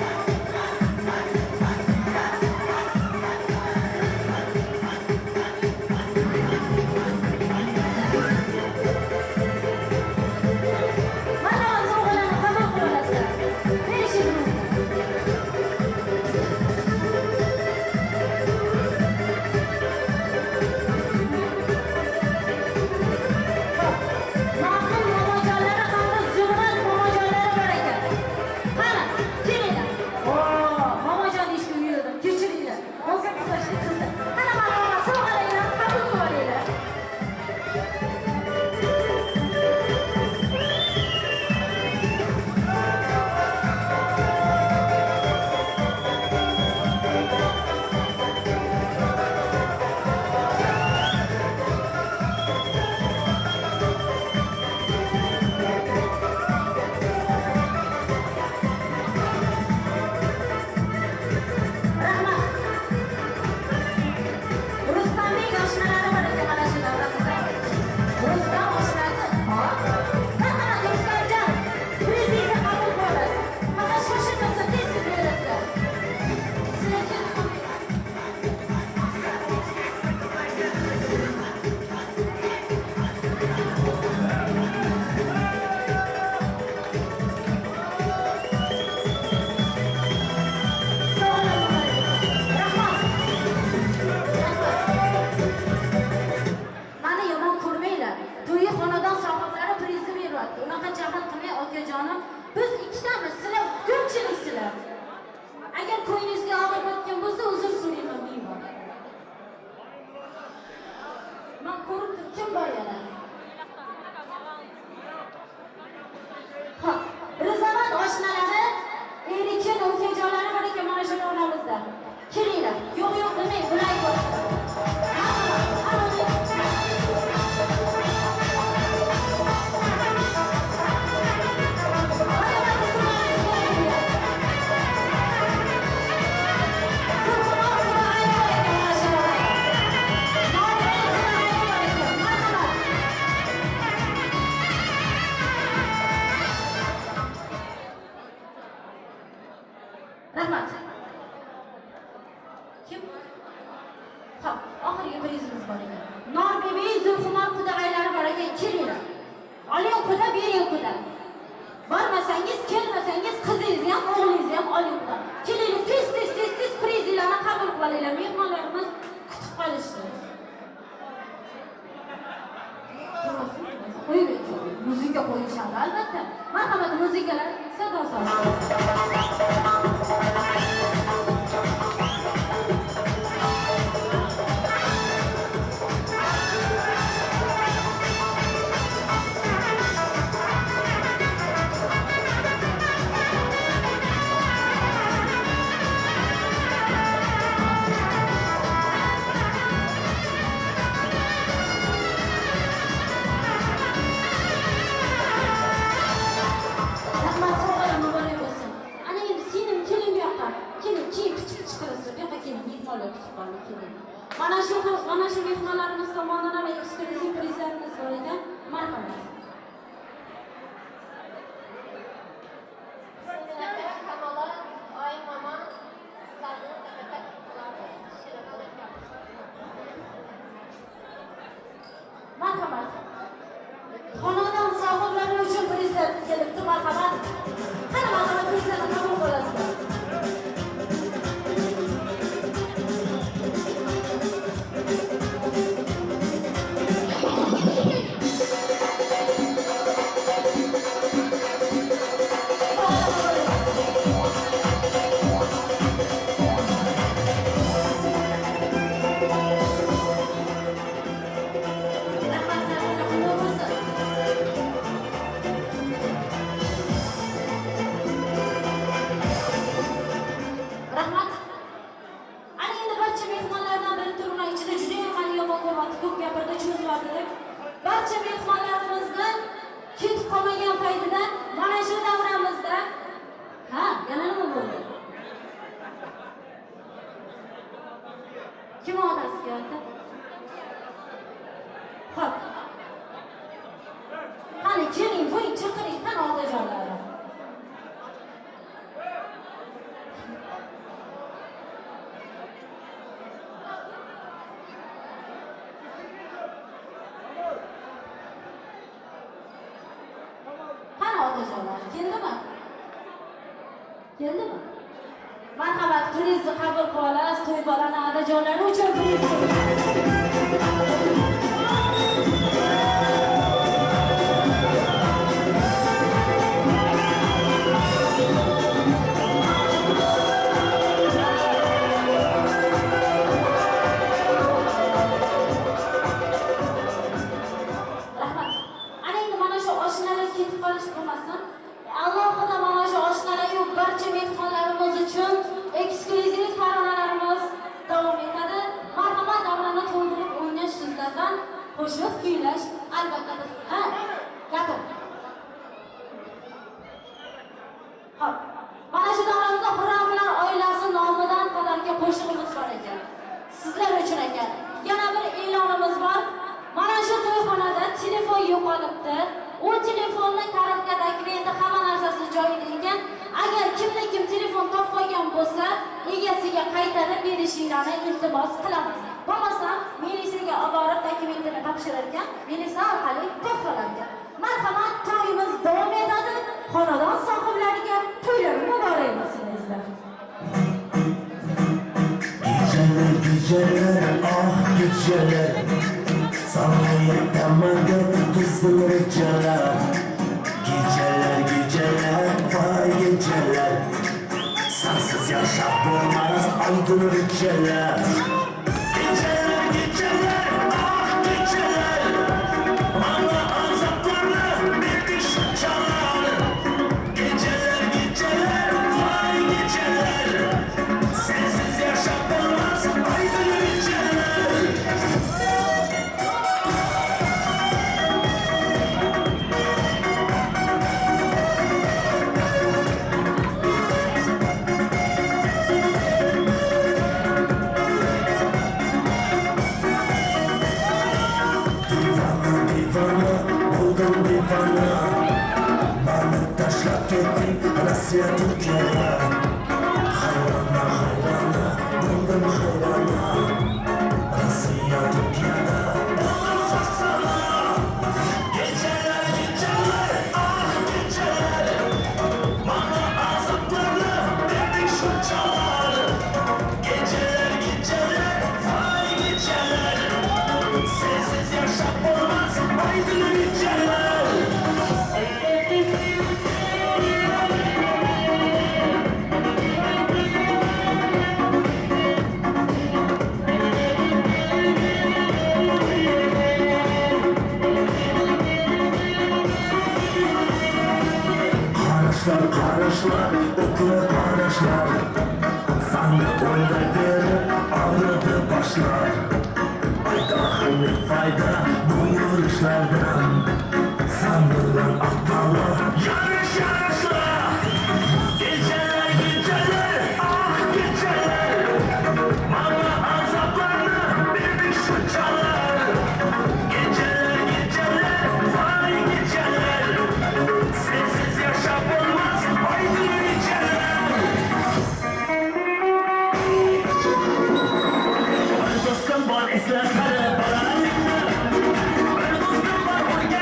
Rahmat. Kim? Xo'p, oxirgi prizimiz bor ekan. Norbibi Zulxumor qudag'aylari bor ekan, kelinglar. Oling quda, bering quda. Bormasangiz, kelmasangiz, qizingizni ham, o'g'lingizni ham oling quda. Kelinglar, tez-tez, tez-tez prizlarni qabul qilinglar. Mehmonlarimiz kutib qolishdi. Qo'yib, muzika qo'yishadi albatta. Marhamat, muzikalar sado solsin. Rahmat, sovg'alar muborak bo'lsin. Otajonlar? Keldimi? Keldimi? Marhamat, prizni qabul qilib olasiz. To'y bolani adajonlari uchun priz. Rahmat. Ana endi mana shu oshnalar ketib qolish bo'lmasin. Alohida mana shu oshnalar-yu barcha mehmonlarimiz uchun eksklyuziv taronalarimiz davom etadi. Marhamat, davrani to'ldirib o'ynash sizlardan, qo'shiq kuylash albatta biz. Ha, gapir. Xo'p, mana shu davramizda Xurramlar oilasi nomidan qadarga qo'shig'imiz bor ekan. Sizlar uchun ekan. Yana bir e'lonimiz bor. Mana shu to'yxonada telefon yo'qolibdi. U telefonni korobka dokumenti hamma narsasi joyida ekan. Agar kimda kim telefon topib olgan bo'lsa, egasiga qaytarib berishinglarni iltimos qilamiz. Bo'lmasam, militsiyaga olib borib dokumentini topshirar ekan, militsiya orqali topib olar ekan. Marhamat, to'yimiz davom etadi. Xonadon sohiblariga to'ylar muborak bo'lsin azizlar. Geceler geceler ah geceler, sana yetemedim kızıl geceler. Geceler geceler vay geceler, sensiz yaşam olmaz aydın geceler. Geceler geceler ah geceler, bana azaplarını bir düşün çalar. Geceler geceler vay geceler, sensiz yaşam olmaz aydın geceler. Divana, mani tashlab ketding Rossiya Turkiyaga. Hayrona hayrona bo'ldim hayrona, Rossiya Turkiyada bo'ldim sarsona. Geceler geceler ah geceler, bana azaplarni berding shunchalar. Geceler geceler vay geceler, sensiz yaşam olmaz aydın geceler. Qarashlar qarashlar o'tli qarashlar, sanga o'ylay berib og'ridi boshlar. Ayt axir ne foyda bu yurishlardan, san bilan oqtala yarish yarashlar. Geceler geceler ah geceler, bana azaplarni berdi shunchalar. Geceler geceler vay geceler, sensiz yaşam olmaz aydın geceler. Bir do'stim bor eslar qari bolalikni, bir do'stim bor o'rgatdi.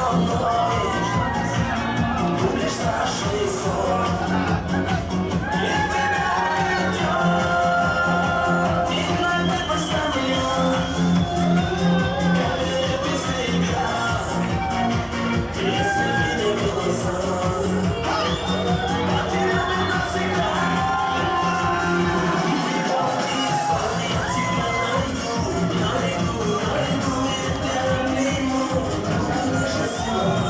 Тебя найду, найду, найду.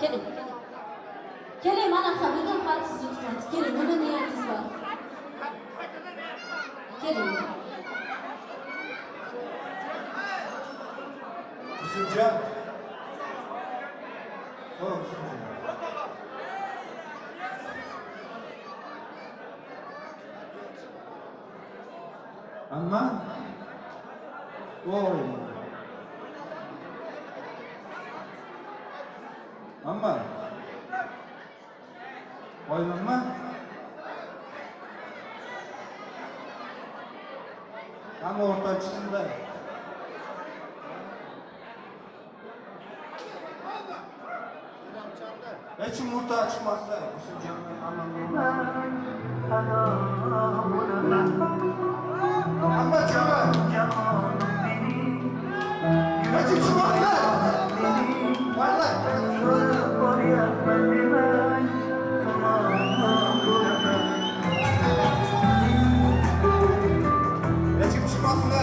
Keling. Keling, mana bugun ham siz yutqandi. Keling, nima niyatingiz bor? Keling. Yusufcan. Oh, Yusufcan. Amma voy. Amma voy mamma. Hamma o'rtachisida. Hech kim o'rtaga chiqmasda. Yusufjonning amma chiqma. Hech kim chiqmasda. Vallahi. Hech kim chiqmasda.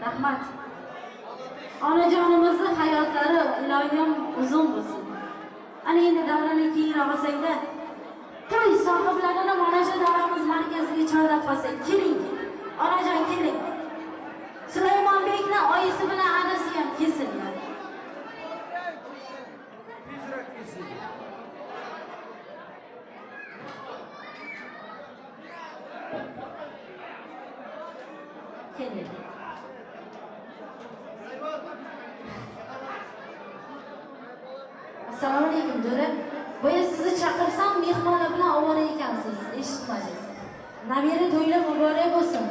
Rahmat. Onajonimizni hayotlari iloyim uzun bo'lsin. Ana endi davrani keyinroq olsangda, to'y sohiblarini mana shu davramiz markaziga chorlab qolsak, keling. Onajon keling. Sulaymonbekni oyisi bilan adasi ham kelsin. Tezroq kelsin. Keling. Assalomu alaykum jo'ra. Boya sizni chaqirsam mehmonlar bilan ovora ekansiz, eshitmadingiz. Nabira to'ylar muborak bo'lsin.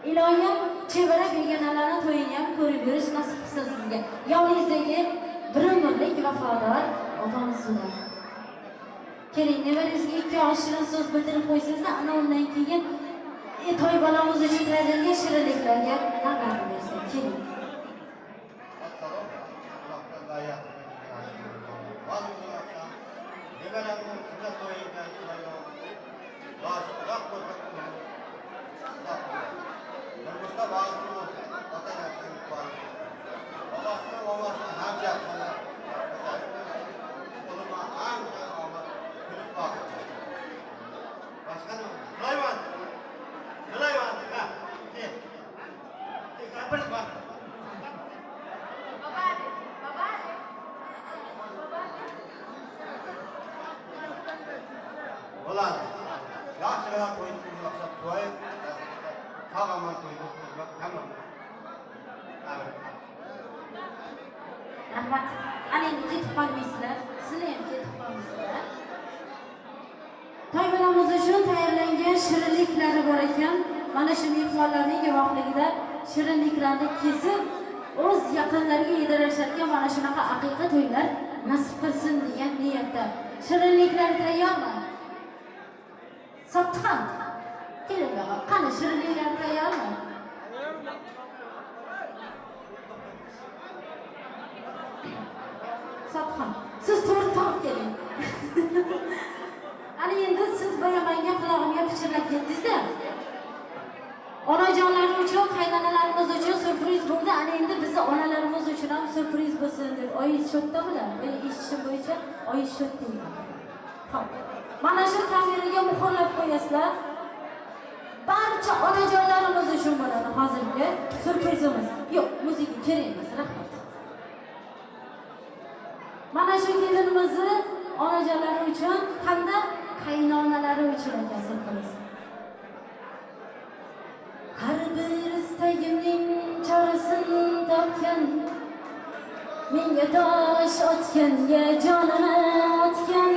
Iloyim chevara begonalarning to'yini ham ko'rib yurish nasib qilsin sizga. Yoningizdagi bir umrlik vafodor opamiz ular. Keling, nevarangizga ikki og'iz shirin so'z bildirib qo'ysangizda, ana undan keyin to'y bolamiz uchun tayyorlangan shirinliklarga navbat bersin. Keling. Bo'ladi. Yaxshigina to'yni o'xshab to'y, sog' omon to'yni o'tkazmak hammamiz. Rahmat. Ana endi ketib qolmaysizlar. Sizlar ham ketib qolmaysizlar. Toy bolamiz uchun tayyorlangan shirinliklari bor ekan. Mana shu mehmonlarning guvohligida shirinliklarni kesib o'z yaqinlariga yedirishar ekan. Mana shunaqa aqiqa to'ylar nasib qilsin degan niyatda. Shirinliklar tayyormi? Sotdixon. Keling bog'a. Qani shirinliklar tayyormi? Sotdixon, siz to'rt topib keling. Ana endi siz boya menga qulog'imga pichirlab ketdingiz-da. Onajonlar uchun, qaynonalarimiz uchun syurpriz bo'ldi. Ana endi bizni onalarimiz uchun ham syurpriz bo'lsin deb. Oyi shotdamilar? Meni eshitishim bo'yicha oyi shot deydi. Xo'p. Mana shu kameraga muhrlab qo'yasizlar. Barcha onajonlarimiz uchun bo'ladi hozirgi syurprizimiz. Yo'q, muzika kerak emas, rahmat. Mana shu kelinimizni onajonlari uchun hamda qaynonalari uchun ekan syurpriz. Har bir istagimning chorasini topgan, menga tosh otganga jonini otgan.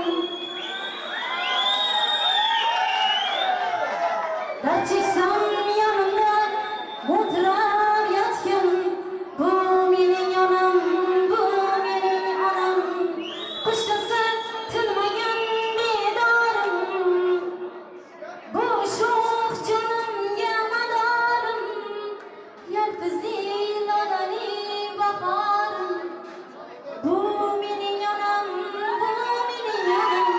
Dard cheksam yonimda o'tirib yotgan, bu mening onam, bu mening onam. Qushdasa tinmagan bedorim, bu sho'x jonimga madorim, yalpizli lolali bahorim. Bu mening onam, bu mening onam.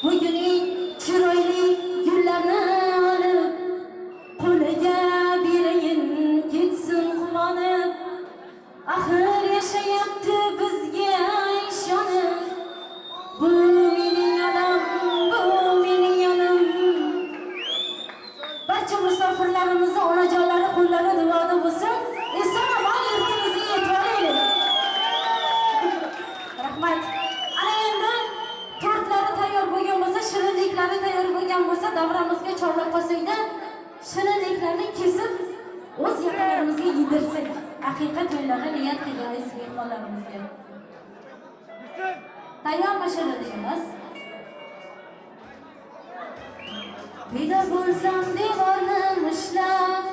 Bugun eng chiroyli gullarni olib qo'liga berayin, ketsin quvonib. Axir yashayapti bizga ishonib. Bu mening onam, bu mening onam. Barcha musofirlarimizni onajonlari qo'llari duoda bo'lsin. Eson omon yurtimizga yetib olaylik. Rahmat. Ana endi tortlari tayyor bo'lgan bo'lsa, shirinliklari tayyor bo'lgan bo'lsa, davramizga chorlab qolsak-da, shirinliklarni kesib o'z yaqinlarimizga yedirsak, aqiqa to'ylarga niyat qilgan aziz mehmonlarimizga. Tayyormi shirinligimiz? Bedor bo'lsam devorni mushlab,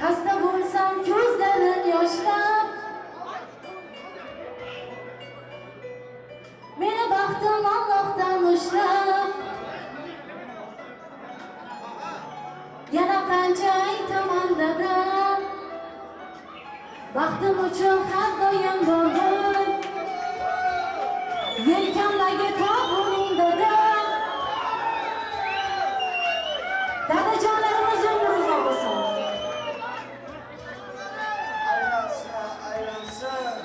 xasta bo'lsam ko'zlarin yoshlab, meni baxtim Allohdan ushlab. Yana qancha aytaman dadam, baxtim uchun har doim bordim. Yelkamdagi tobuning dadam. Dadajonlarimiz umri uzoq bo'lsin. Aylansa, aylansin.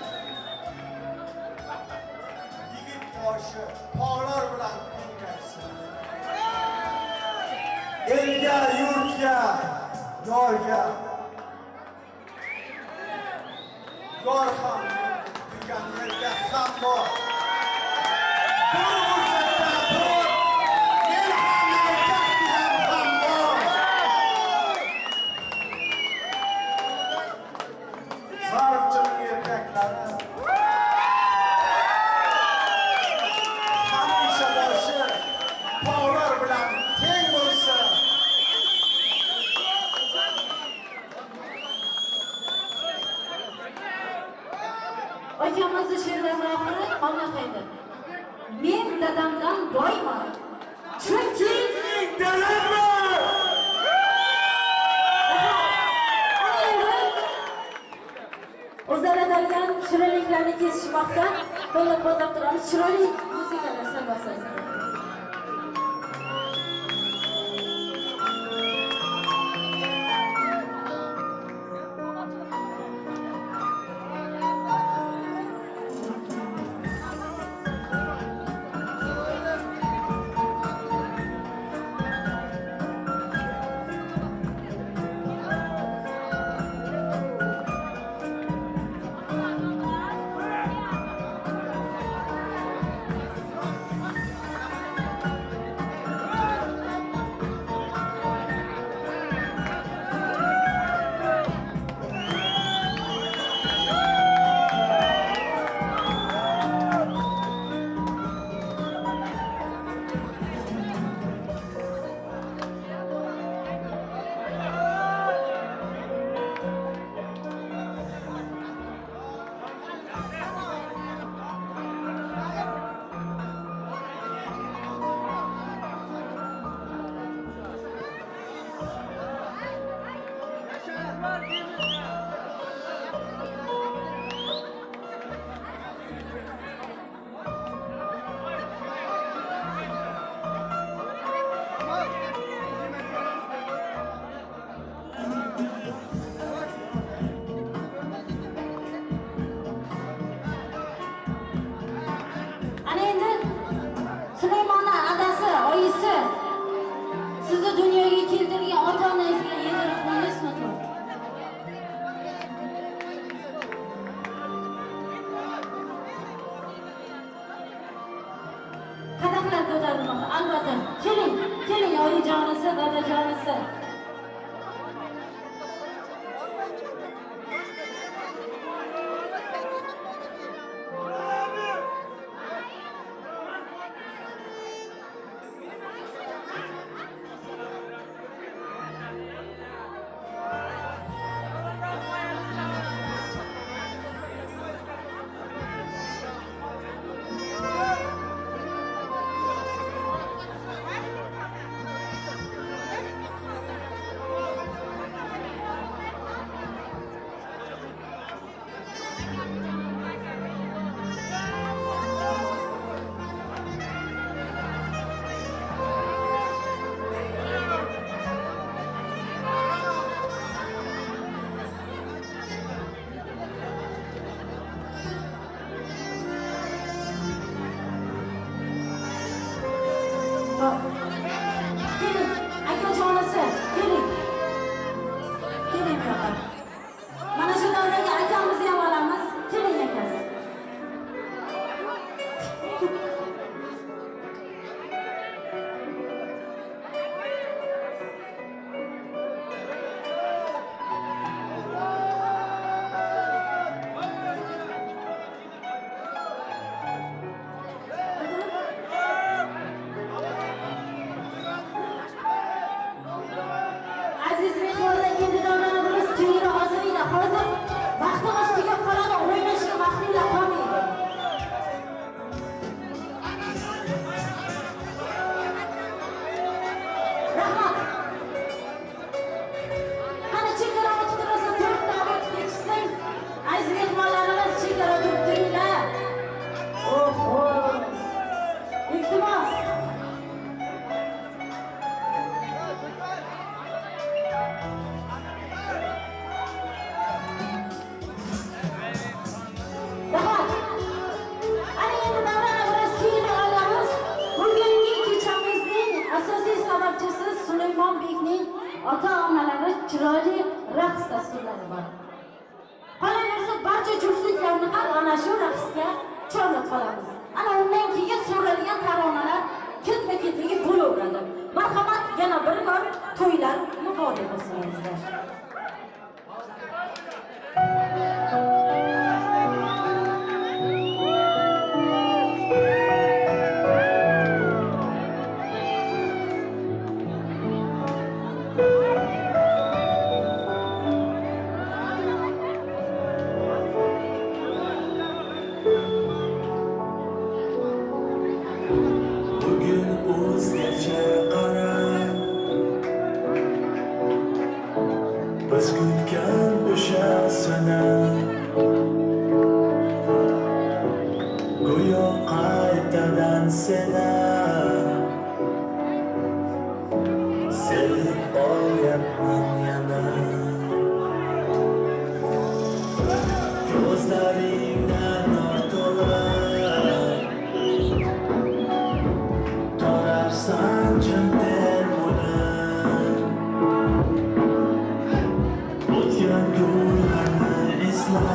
Yigit boshi tog'lar bilan tengaysin. Elga, yurtga, yorga. Yor ham degan yerga ham bor. Bir burchakda tur, men ham erkak degan ham bor. Zarifchining erkaklari hamisha boshi tog'lar bilan teng bo'lsin. Akamizni she'rlari oxiri qanaqa edi? Men dadamdan boyman. Chunki dadam. O'zlari atalgan shirinliklarni kesishmoqda. Qo'llab-quvvatlab turamiz. Chiroyli musiqalar sababsiz. Ana endi Sulaymonni adasi, oyisi sizni dunyoga keltirgan ota-onangizga yedirib qo'ydingizmi to'y? Qadahlar ko'tarilmoqda, albatta. Keling, keling oyijonisi, dadajonisi. Keling, akajonisi, keling. Keling bu yoqqa. Mana shu davraga akamizni ham olamiz. Keling akasi. Aziz mehmonlar, endi davrani biroz kengroq olsanglar, hozir vaqtimiz tugab qoladi, o'ynashga vaqtinglar qolmaydi. Rahmat. Qani chegara o'tib tursa, to'rtta o'tib ketishsin. Aziz mehmonlarimiz, chegara turib turinglar. Oho. Iltimos. Rahmat. Ana endi davrani biroz kengroq olamiz. Bugungi kechamizning asosiy sababchisi Sulaymonbekning ota-onalari chiroyli raqs dasturlari bor. Qolaversa barcha juftliklarni ham ana shu raqsga chorlab qolamiz. Ana undan keyin so'ralgan taronalar ketma-ketligi bo'laveradi. Marhamat, yana bir bor to'ylar muborak bo'lsin azizlar. Bugün o'zgacha qara, biz kutgan o'sha sana, go'yo qaytadan seni sevib olyapman yana. Ko'zlaringdan nur to'la torarsan jim termulib, o'tgan kunlarni eslab.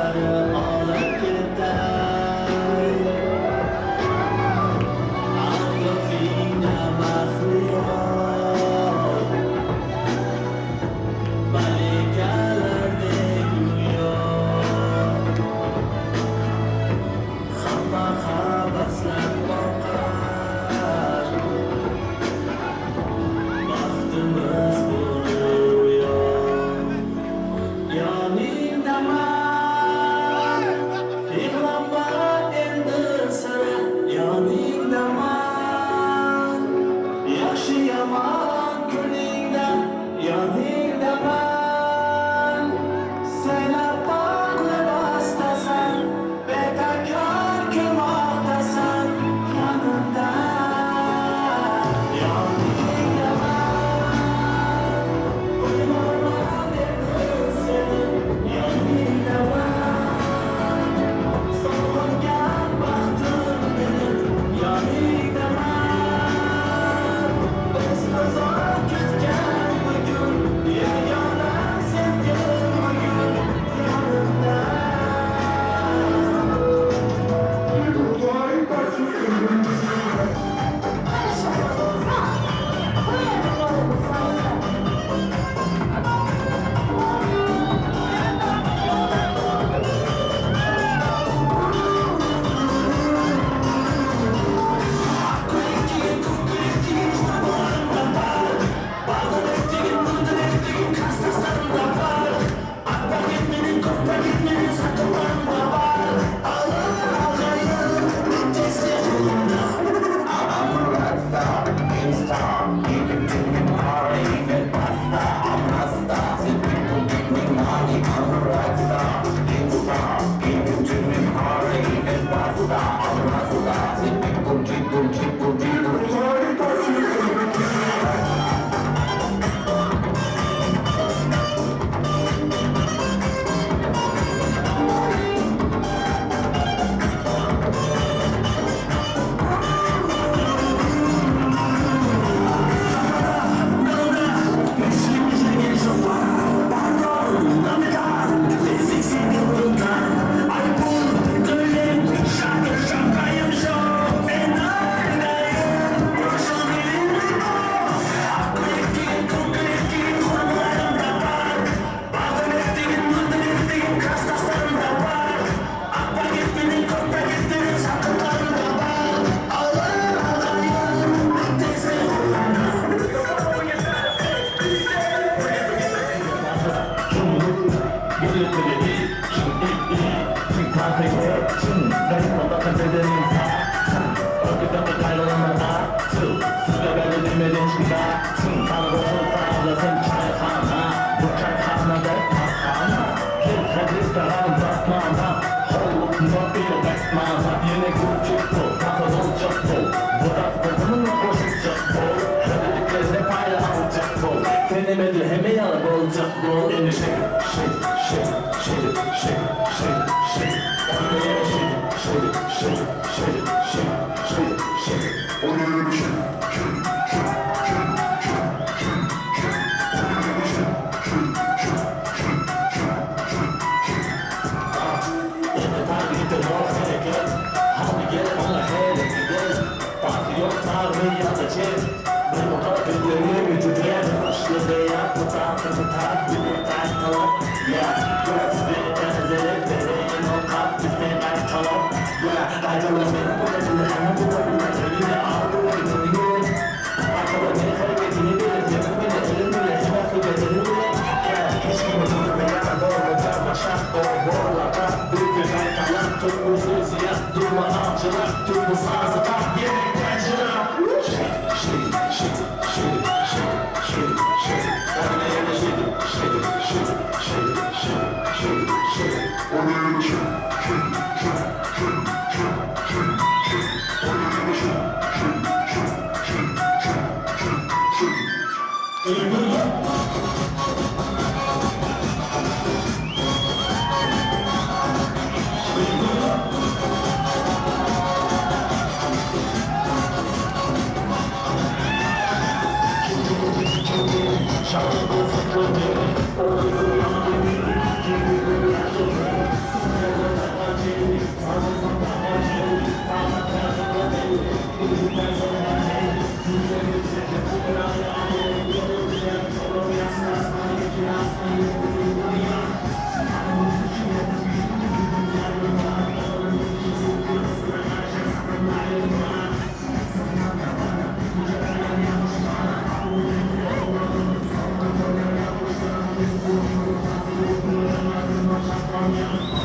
sari olib ketay. Atrofingda mahliyo, malikalardek go'yo. Hamma havaslar boqar, baxtimiz bu ro'yo. Yoningdaman, yig'lama endi sira. Yoningdaman, yaxshi yomon kuningda yoningdaman. Sen oppoq libosdasan, betakor kulmoqdasan yonimda. Yoningdaman, qo'ymayman endi seni. Yoningdaman, sog'ingan baxtim meni. Yoningdaman, biz uzoq kutgan bugun, yagona sevgim bugun yonimda. We'll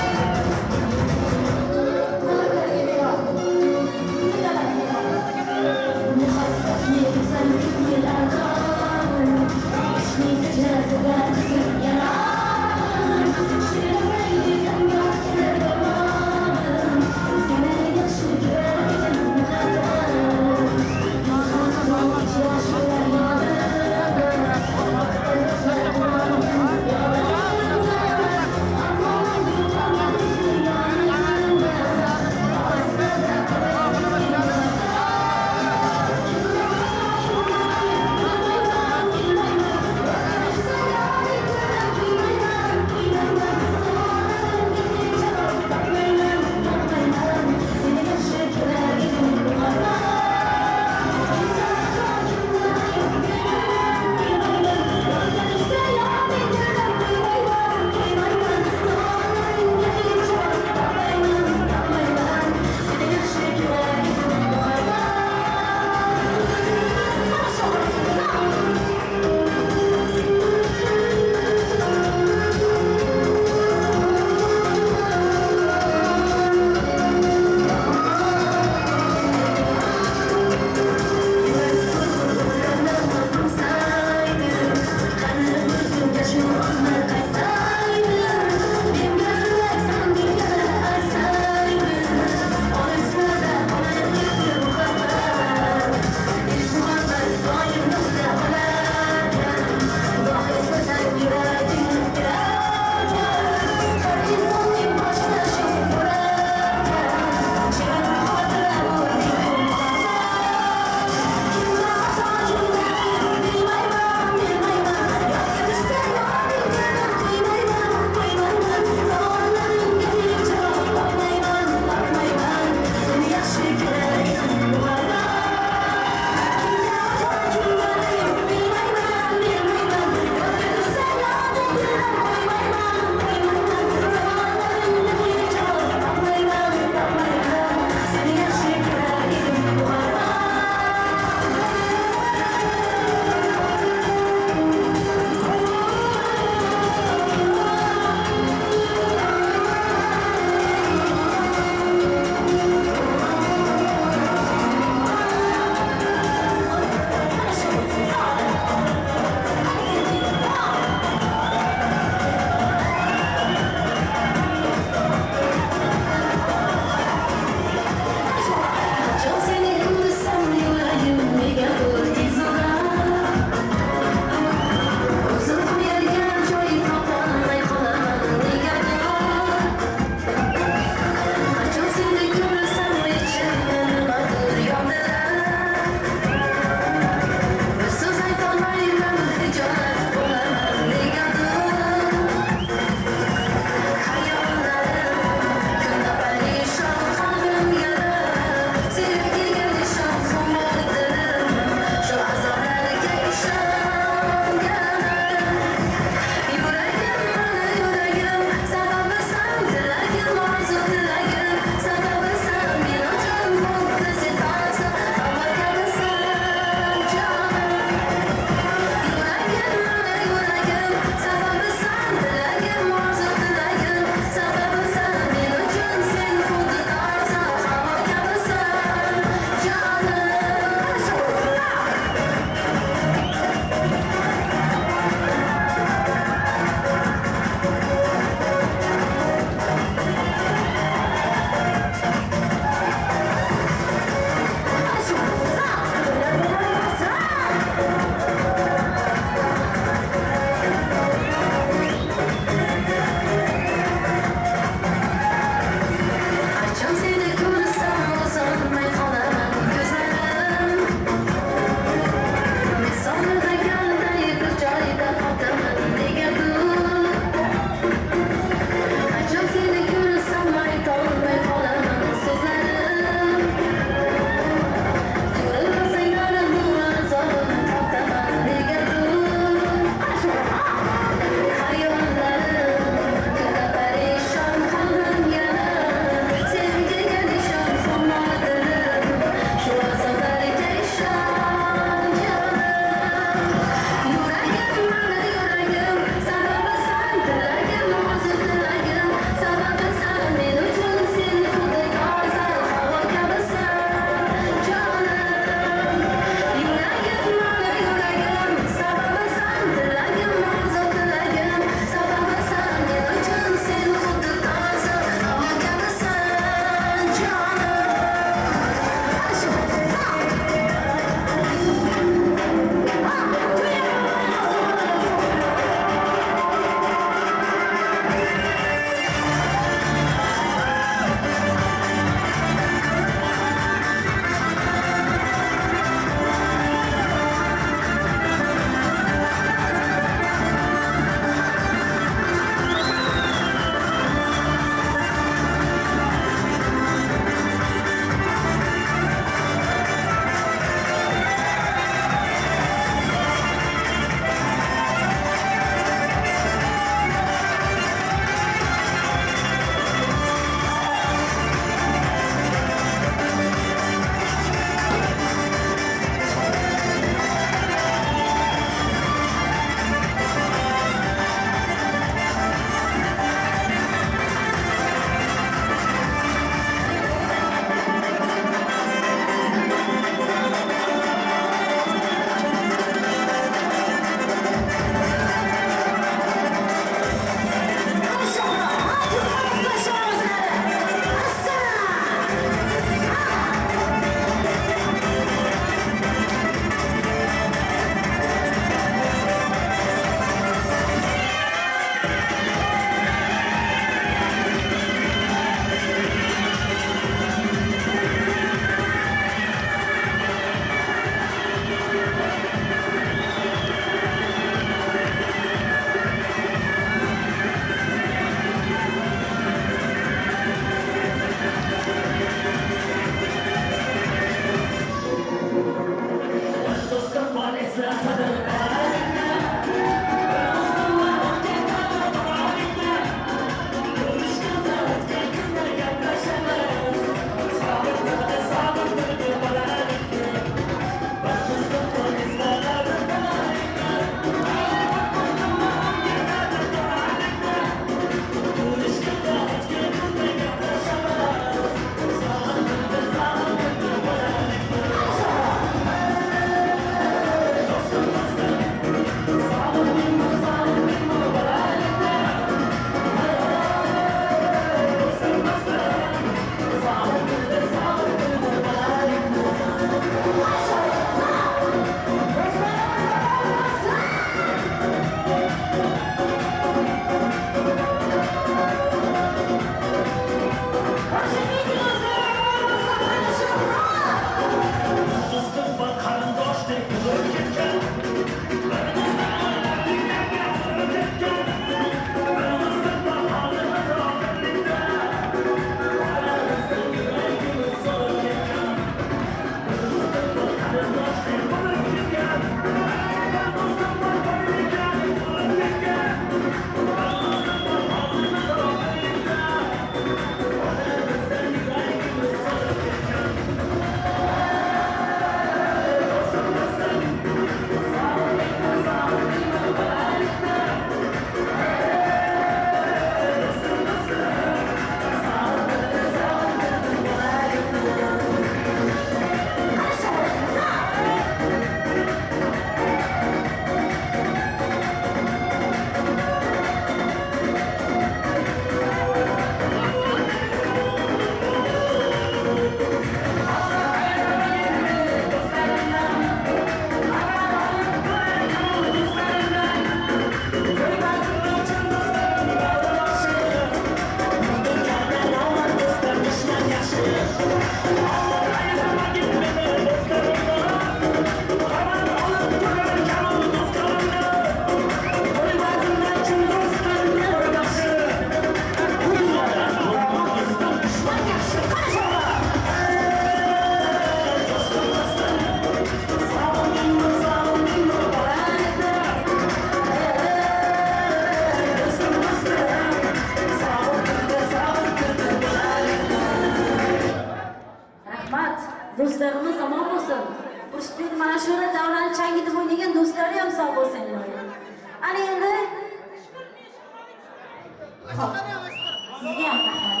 Sizga ham rahmat.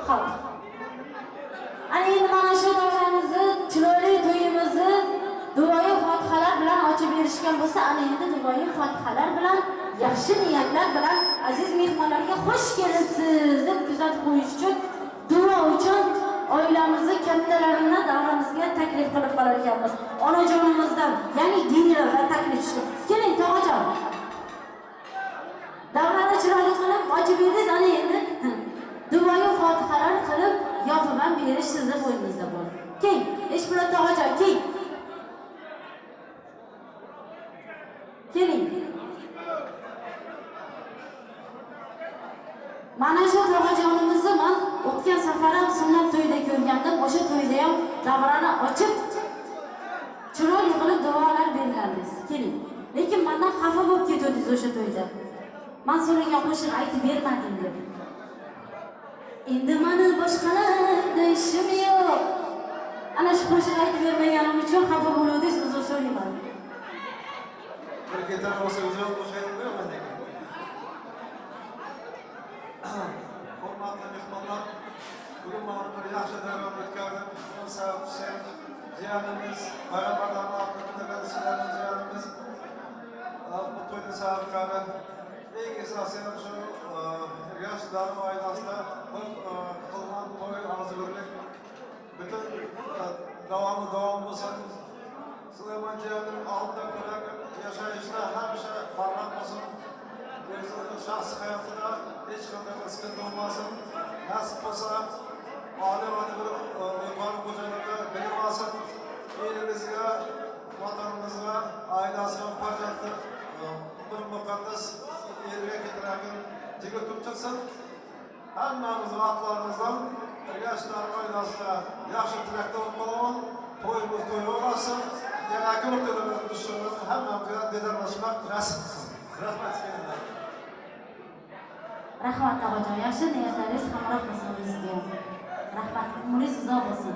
Xo'p. Ana endi mana shu davramizni, chiroyli to'yimizni duoyi fotihalar bilan ochib berishgan bo'lsa, ana endi duoyi fotihalar bilan, yaxshi niyatlar bilan aziz mehmonlarga xush kelibsiz deb kuzatib qo'yish uchun, duo uchun oilamizni kattalarini davramizga taklif qilib qolar ekanmiz. Onajonimizdan, ya'ni generaldan taklif tushdi. Keling, tog'ajon. Davrani chiroyli qilib ochib berdingiz, ana endi duoyi fotihalar qilib yopib ham berish sizni bo'yningizda bor. Keling, Eshpo'lat tog'ajon, keling. Keling. Mana shu tog'ajonimizni men o'tgan safar ham sunnat to'yida ko'rgandim. O'sha to'yda ham davrani ochib chiroyli qilib duolar bergandingiz. Keling. Lekin mendan xafa bo'lib ketdingiz o'sha to'yda. Men so'ragan qo'shiq aytib bermading deb. Endi meni boshqalarda ishim yo'q. Ana shu qo'shiq aytib bermaganim uchun xafa bo'luvdingiz, uzr so'rayman. Bir ketar bo'lsa o'zim qo'shiq aytib beraman degan. Hurmatli mehmonlar, bugun mana bir yaxshi davron o'tkazdik. Buni sababchisi jiyanimiz, payg'ambarlarning oltini ko'targan sizlarning jiyanimiz, bu to'yning sababkori. Eng esasi ham shu Ergash Darim oilasida bir qilgan to'y og'zibirlik butun davomi davom bo'lsin. Sulaymon jiyanning oldida ko'rgan yashayishda hamisha barham bo'lsin. O'zini shaxsiy hayotida hech qanday siqinti bo'lmasin. Nasib bo'lsa, oliy bir yuqori xo'jalikda bilim olsin. Elimizga, vatanimizga, oilasiga, farzandni bir muqaddas yerga keltirgan yigit bo'lib chiqsin. Hammamiz vaqtlarimizdan Ergash Darim oilasida yaxshi tilakda bo'lib qolaman. To'yimiz to'y bo'lsin. Yana bir to'ylarimiz dushmanimiz hammamizga diydorlashmak nasib qilsin. Rahmat sizga. Rahmat tog'ajon, yaxshi niyatlaringiz hamroh bo'lsin bizga. Rahmat, umringiz uzoq bo'lsin.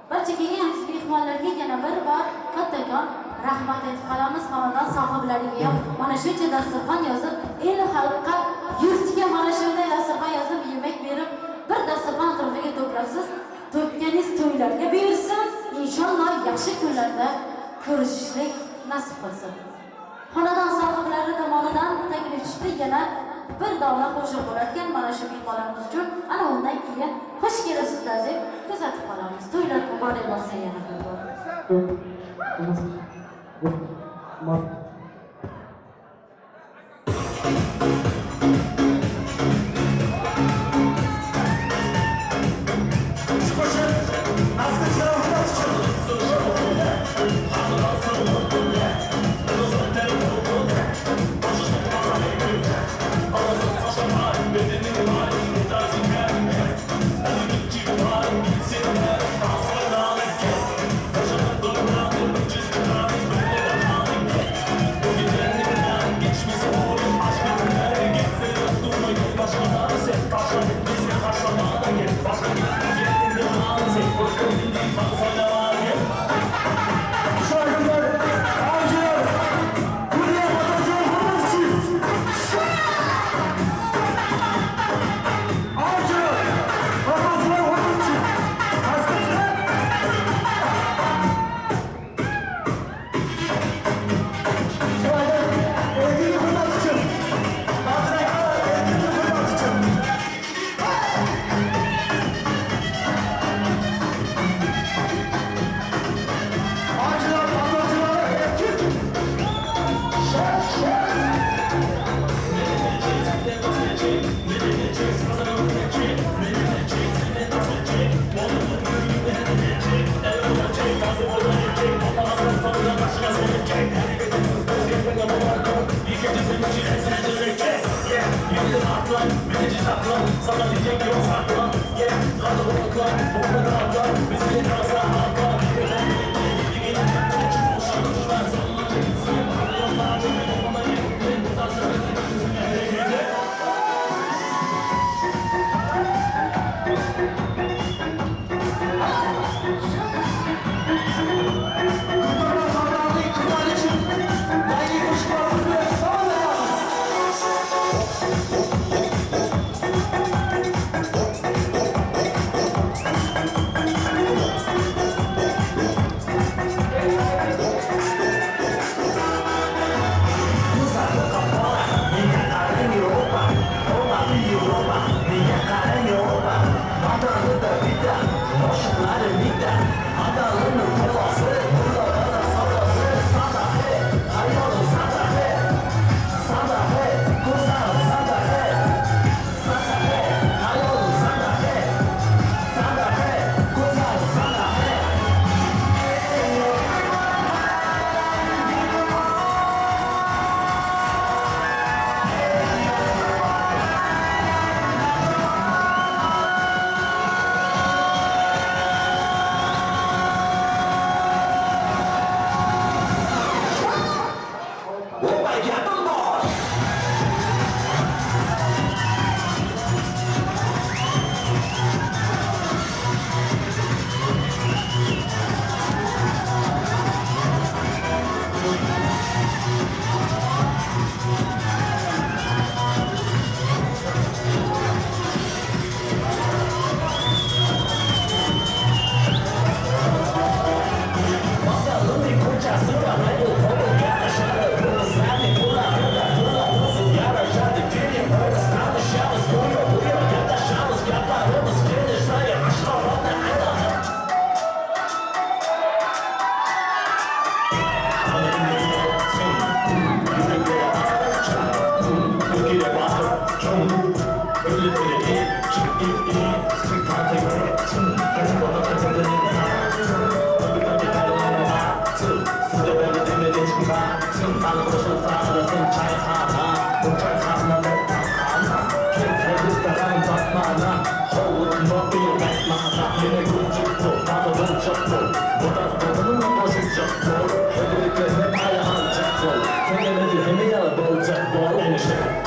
Barcha kelgan aziz mehmonlarga yana bir bor kattakon rahmat aytib qolamiz. Xonadon sohiblariga ham mana shuncha dasturxon yozib, el xalqqa, yurtga mana shunday dasturxon yozib, yemak berib, bir dasturxon atrofiga to'plabsiz. To'kkaningiz to'ylarga buyursin. Inshaalloh yaxshi kunlarda ko'rishishlik nasib qilsin. Xonadon sohiblari tomonidan taklif tushdi, yana bir dona qo'shiq bo'larkan mana shu mehmonlarimiz uchun. Ana undan keyin xush kelibsizlar deb kuzatib qolamiz. To'ylar muborak bo'lsin yana bir bor. Oh,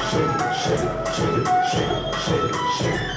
Shake it, shake it, shake it, shake it, shake it.